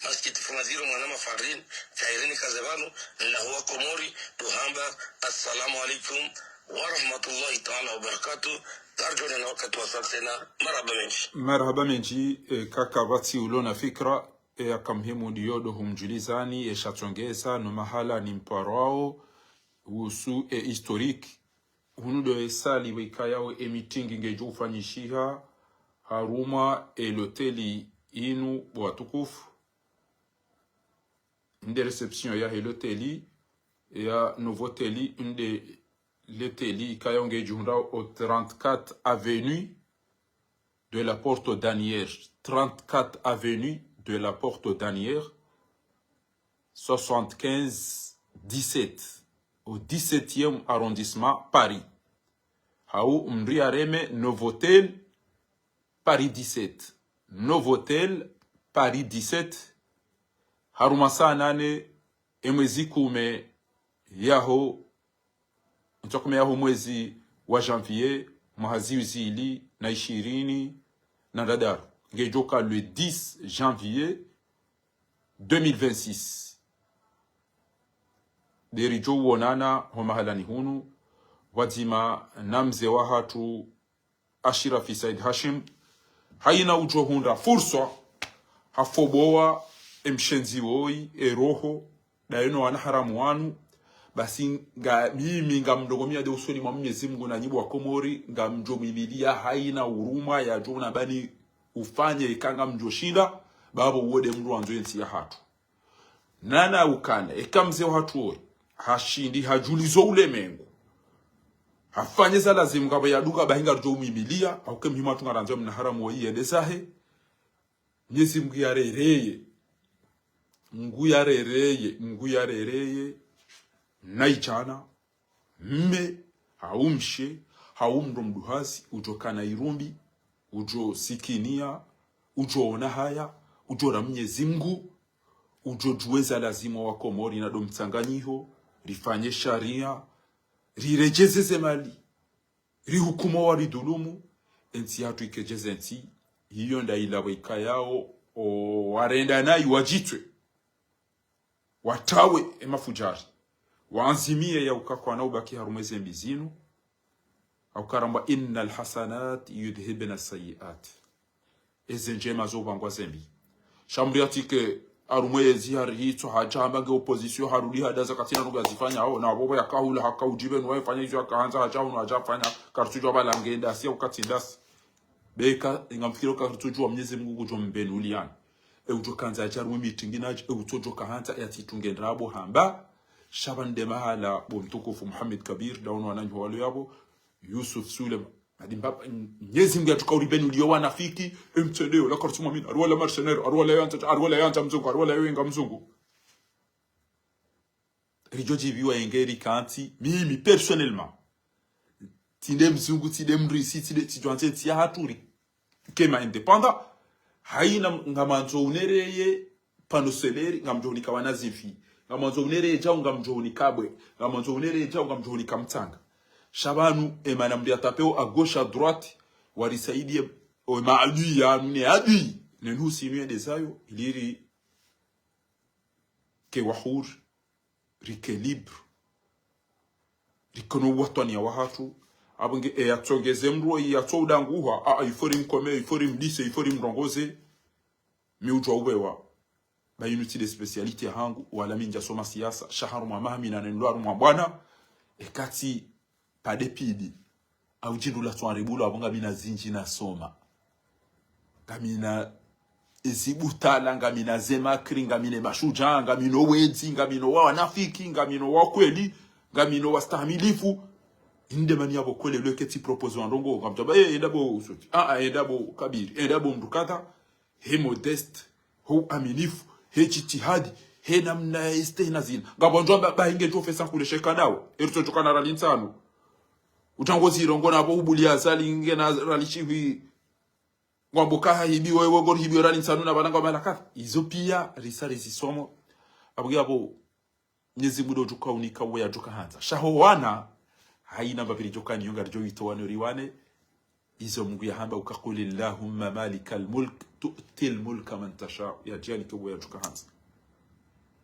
masikitifu maziro mwana mafarini, kairini kaze pvanu, nlaho wa Komori, tuhamba, assalamu alaikum, wa rahmatullahi ta'ala wa barakatuh, karidjo onana wakati wasaya tsena, marahaba mendji. Marahaba mendji, e, kaka pvatsi ulo na fikra, e, yaka muhimu ndiyo ndo humdjulizani, e, sha tsongeza, no mahala ni mparwao, uhusu, e, historique, hunu ndo esali pvo ikayao e meeting ngedjo ufanyishiha harumwa e loteli inu bo watukufu. Nde réception yahe loteli ya Novotel, nde loteli ikayao ngedjihundrao o trente-quatre avenue de la Porte d'Asnières. Trente-quatre avenue de la Porte d'Asnières. Soixante-quinze dix-sept, au dix-septième arrondissement, Paris. Hau mndru yareme Novotel, Paris dix-sept. Novotel, Paris dix-sept. Harumwa saa nane, emwezi kume yaho, ntswa kume yaho mwezi wa janvier, mwaha zihwi zili na ishirini na ndraru. Ngedjoka le dix janvier deux mille vingt-six. Nde ridjo uonana ho mahalani hunu, pvwadzima na mze wahatru Ashirafi Said Hashim, hayina udjo hundra furswa, hafobowa emshenzi woyi, eroho, ndaye no wanaharamu wanu, basi nga, mimi ngamdrongomiya nde usoni mwa Mwenyezi Mungu na nyi bo wa Komori, ngamdjo mwimiliya hayina huruma yadjo unabani ufanye ika ngamdjo shinda, bapvo uwo nde mndru wandzo yentsi yahatru. Nana ukana, eka mze wahatru woyi, hashindi hadjulizo ulemengu, Afanye za lazimu, ngapvo yadunga bahi ngaridjo umwimiliya, hauka e muhimu hatru ngarandzo mna haramu woyi yende zahe. Mnyezi Mngu yarereye. Mngu yarereye, Mngu yarereye. Na idjana, mme, hau mshe, hau mndru mduhazi, udjo kana irumbi, udjo sikiniya, udjo ona haya, udjo ra Mnyezi Mngu, udjo djuwa eza lazimu wa Komori na ndo mtsanganyiho, rifanye sharia, riredjeze ze mali, rihukumu waridhulumu, entsi yahatru ikedjeze ntsi, hiyo nda ila waikayao, o warenda nayi wadjitwe. Watawe e mafujari. Waanzimiye ya uka kwana ubaki harumwa eze mbi zinu. Hauka ramba, إن الحسنات يذهبن السيئات. Eze ndjema zo upvangwa ze mbi. Sha mdru yatsike harumwa ezi hari hitswa hadja hamba nge opposition harudi hadaza katsina ndrongo yazifanya hao. Na apvo yakahula haka udjibe nuwa ifanya izo yakahandza hadja hunu hadja fanya karitsudjuwa pvala nge ndasi ya ukatsi ndasi. Beka, ngamfikiri uka karitsudjuwa Mnyezi Mngu ngudjo mbenuliya. E udjo kandza yadja harumwa e meeting nadje, e utsodjo kahandza yatsitunge ndrabo hamba. Sha pvanu nde mahala bo mtukufu Muhammad Kabir, ndawono wananyaho walo yapvo, Yusuf Suleiman. Hadi mba, Mnyezi Mngu yatsuka uribenuliyo wanafiki, e mtsendeyo, la karitsumwamini, haruwa la mercenaire, haruwa la yandza, haruwa la yandza mzungu, haruwa la yowenga mzungu. Ridjo djibiwa yenge rikantsi, mimi, personnellement. Tsi nde mzungu, tsi nde mrisi, tsi nde, tsidjwantse ntsi yahatru ri. Kema indépendant, hayina ngamwandzo unereye panneau solaire, ngamdjo hunika wana zifi. Ngamwandzo unereye djau, ngamdjo hunika bwe. Ngamwandzo unereye djau, ngamdjo hunika mtsanga. Sha pvanu, emana mdru yatapeo à gauche, à droite, warisaidiye, o maadui yanu ne adui. Ne nusi inu yende zayo, ili rike wahuru, rike libre, rike no uwatwaniya wahatru. Apvo nge, e yatsongeze mdru, e yatso udanguha, a, a, il faut rimkome, il faut rimlise, il faut rimrongoze. Mi udjuwa ubewa. Ba inu tsi nde spécialité yahangu, wala mi ndjasoma siasa, sha harumwa maha mi nane nilo harumwa bwana, e katsi pvade pidi. Au djindru la tswari bulo, apvo ngamina zindji nasoma. Ngamina ezi butala, ngamina ze makri, ngamina mashujaa, ngamina wedzi, ngamina wa wanafiki, ngamina wa kweli, ngamina wastahamilifu. Inde mani yapvo kweli lweke tsi propose wa ndrongo, ngamdjamba, eh, enda bo Usufi, ah, ah, enda bo Kabiri, enda bo mdru kadha, he modeste, he uaminifu, he djitihadi, he namna ya istehi na zina. Ngapvo ndjwamba, ba inge djo fesa kule sheka dawo, eritso djoka na rali ntsanu. Utsango zirongoa na pvo ubuli ya zali nge na rali shihwi. Ngwambo kaha hibiwe, we ngori hibiwe rali ntsanu na pvana ngwa malakati. Izo piya, risa rizisomo. Apvo nge apvo, Mnyezi Mngu ndo djuka unika uwe ya djuka handza. Sha ho wana, hayina mbapvi ridjoka niyo ngaridjo wito wana uri wane. Izo Mngu yahamba uka, قل اللهم مالك الملك تؤتي الملك من تشاء. Ya djani ke uwe ya djuka handza.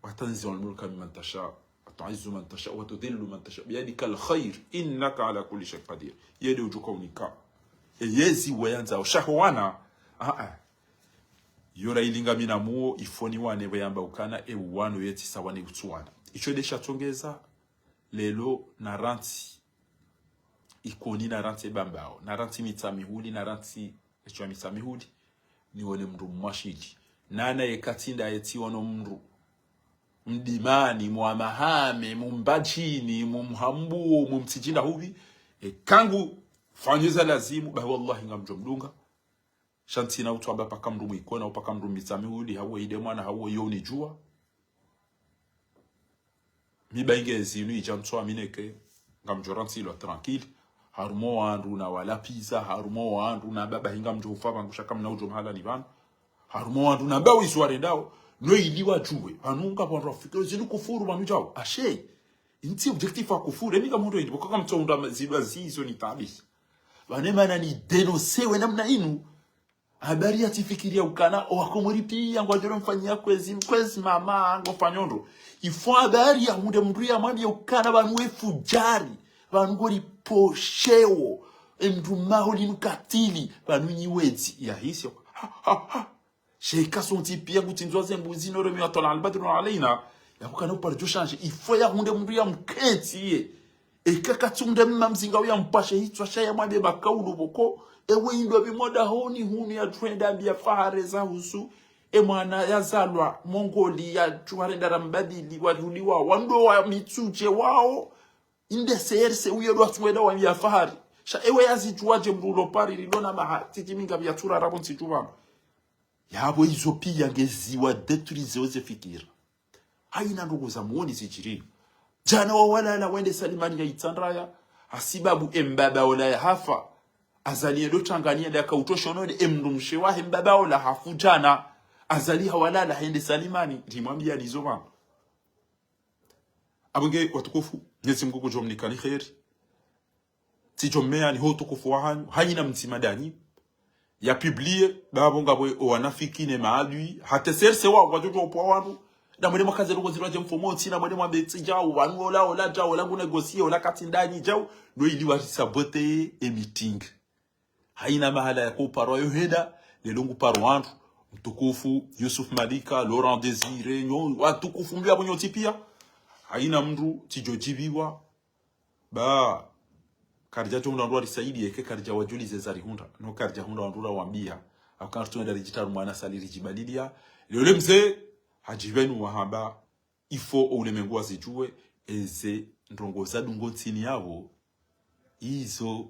وتنزع الملك ممن تشاء وتعز من تشاء وتذل من تشاء بيدك الخير إنك على كل شيء قدير. Yende udjuka unika. E yezi uwe yandzao. Sha ho wana. Ah, ah. Yora ilinga mina muo, ifoni wane pvo yamba ukana, e uwano yetsi sawa ne utsuwana. Isho nde shatsongeza, lelo narantsi Ikoni, narantsi Bambao, narantsi Mitsamihuli, narantsi eshwa Mitsamihuli, niwone mndru Mwashili. Nana yeka tsi nda yetsi wono mndru Mdimani, Mwamahame, Mumbadjini, Mumhambuo, Mumtsidjini hupvi, eka ngu fanyiza lazimu, bahi wallahi ngamdjo mdunga. Sha ntsina utwamba paka mndru Mwikoni, hau paka mndru Mitsamihuli, hau Idemwana, hau yo unidjuwa. Mi bahi nge zinu idja ntsu amineke, ngamdjo rantsi lwa tranquille. Harumwa wandru na walapviza, harumwa wandru na bahi ngamdjo hufa pvanu sha kamna udjo mahala ni pvanu. Harumwa wandru na mbawo izo warendao, no ili wadjuwe. Pvanu ngapvo wandru wafikiri zinu kufuru pvanu djao. Ashe, intsi objectif wa kufuru, emi ngamhundro indri, pvo kaka mtsohundra ma-, zilwa zizo ni tabisa. Pvanu emana ni dénoncer we namna inu. Habari ya tsifikiri ya ukana, o Wakomori piya ngwadjo mfanyiya kwezi, kwezi mama, ngofanya ndro. Ifo habari ya hundre mndru ya mwambiye ukana, pvanu we fujari, pvanu ngori poshewo, emndru maho linu katili, pvanu nyi wedzi, ya hisi, ha, ha, ha. Sheka sontsi piya ngutsindzwa ze mbuzi no remi wa twala al-badru alayna. Ya kukana upare djo shanje. Ifo ya hundre mndru ya mkentsi ye. Eka katsi hundre mma mzinga uya mpashe hitswa sha ya mwambiye makaulu pvoko. Ewe indwa pvi mwa dahoni hunu ya twenda mbiya fahari za husu. E mwana ya zalwa, Mongoli ya tsuharenda ra mbadili, warudi wa, wandru wa Mitsudje wao. Inde C R C uyo ndo atsuwenda wambiya Fahari. Sha ewe yazidjuwa dje mndru ulo Paris lilo na maha, titi minga pviya tsura rabo ntsi djuvano. Yapvo izo piya ngeziwa détruire ze fikira. Hayina ndrongo za mwoni zidjiri. Djana wawalala wende Salimani ya Itsandraya, hasibabu embaba ola yahafa. Azali yendo Tsangani yende yakauto shonode, emndru mshe wahe mbaba ola hafu djana. Azali hawalala hende Salimani, rimwambiya nizo pvanu. Apvo nge watukufu, Mwenyezi Mungu ngudjo mnikani kheri. Tsidjo mmeya ni ho utukufu wahanyu, hayina mdzima danyi. Ya publie, bapvo ngapvo owanafiki ne maadui, hata C R C wa, wadjo djuwa upvwa wanu. Na mwende mwakaze ndrongo zilwa dje mfumo, tsi na mwende mwambe tsi djau, wanu ola, ola djau, ola ngu négocier, ola katsi ndanyi djau, no ili warisabote e meeting. Hayina mahala ya kuparwa yo heda, lelo nguparwa wandru, mtukufu, Yusuf Malika, Laurent Désiré, nyo, watukufu mbiya pvo nyontsi piya. Hayina mndru, tsidjo djibiwa, ba, karidja djo hundra wandru warisaidiye, eka karidja wadjulize zarihundra. No karidja hundra wandru rawambiya. Haka ritsuwenda ridjitaru mwana sali ridjibaliliya. Leo le mze, hadjipvenu wahamba, il faut o ulemengu wazidjuwe, eze ndrongo zadungo ntsini yapvo, izo,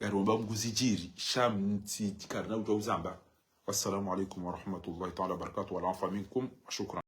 ngariomba Mungu zidjiri, sha mtsi karina udjo uzamba. Wassalamu alaikum warahmatullahi taala wabarakatuh, wal afwa minkum, wa shukran.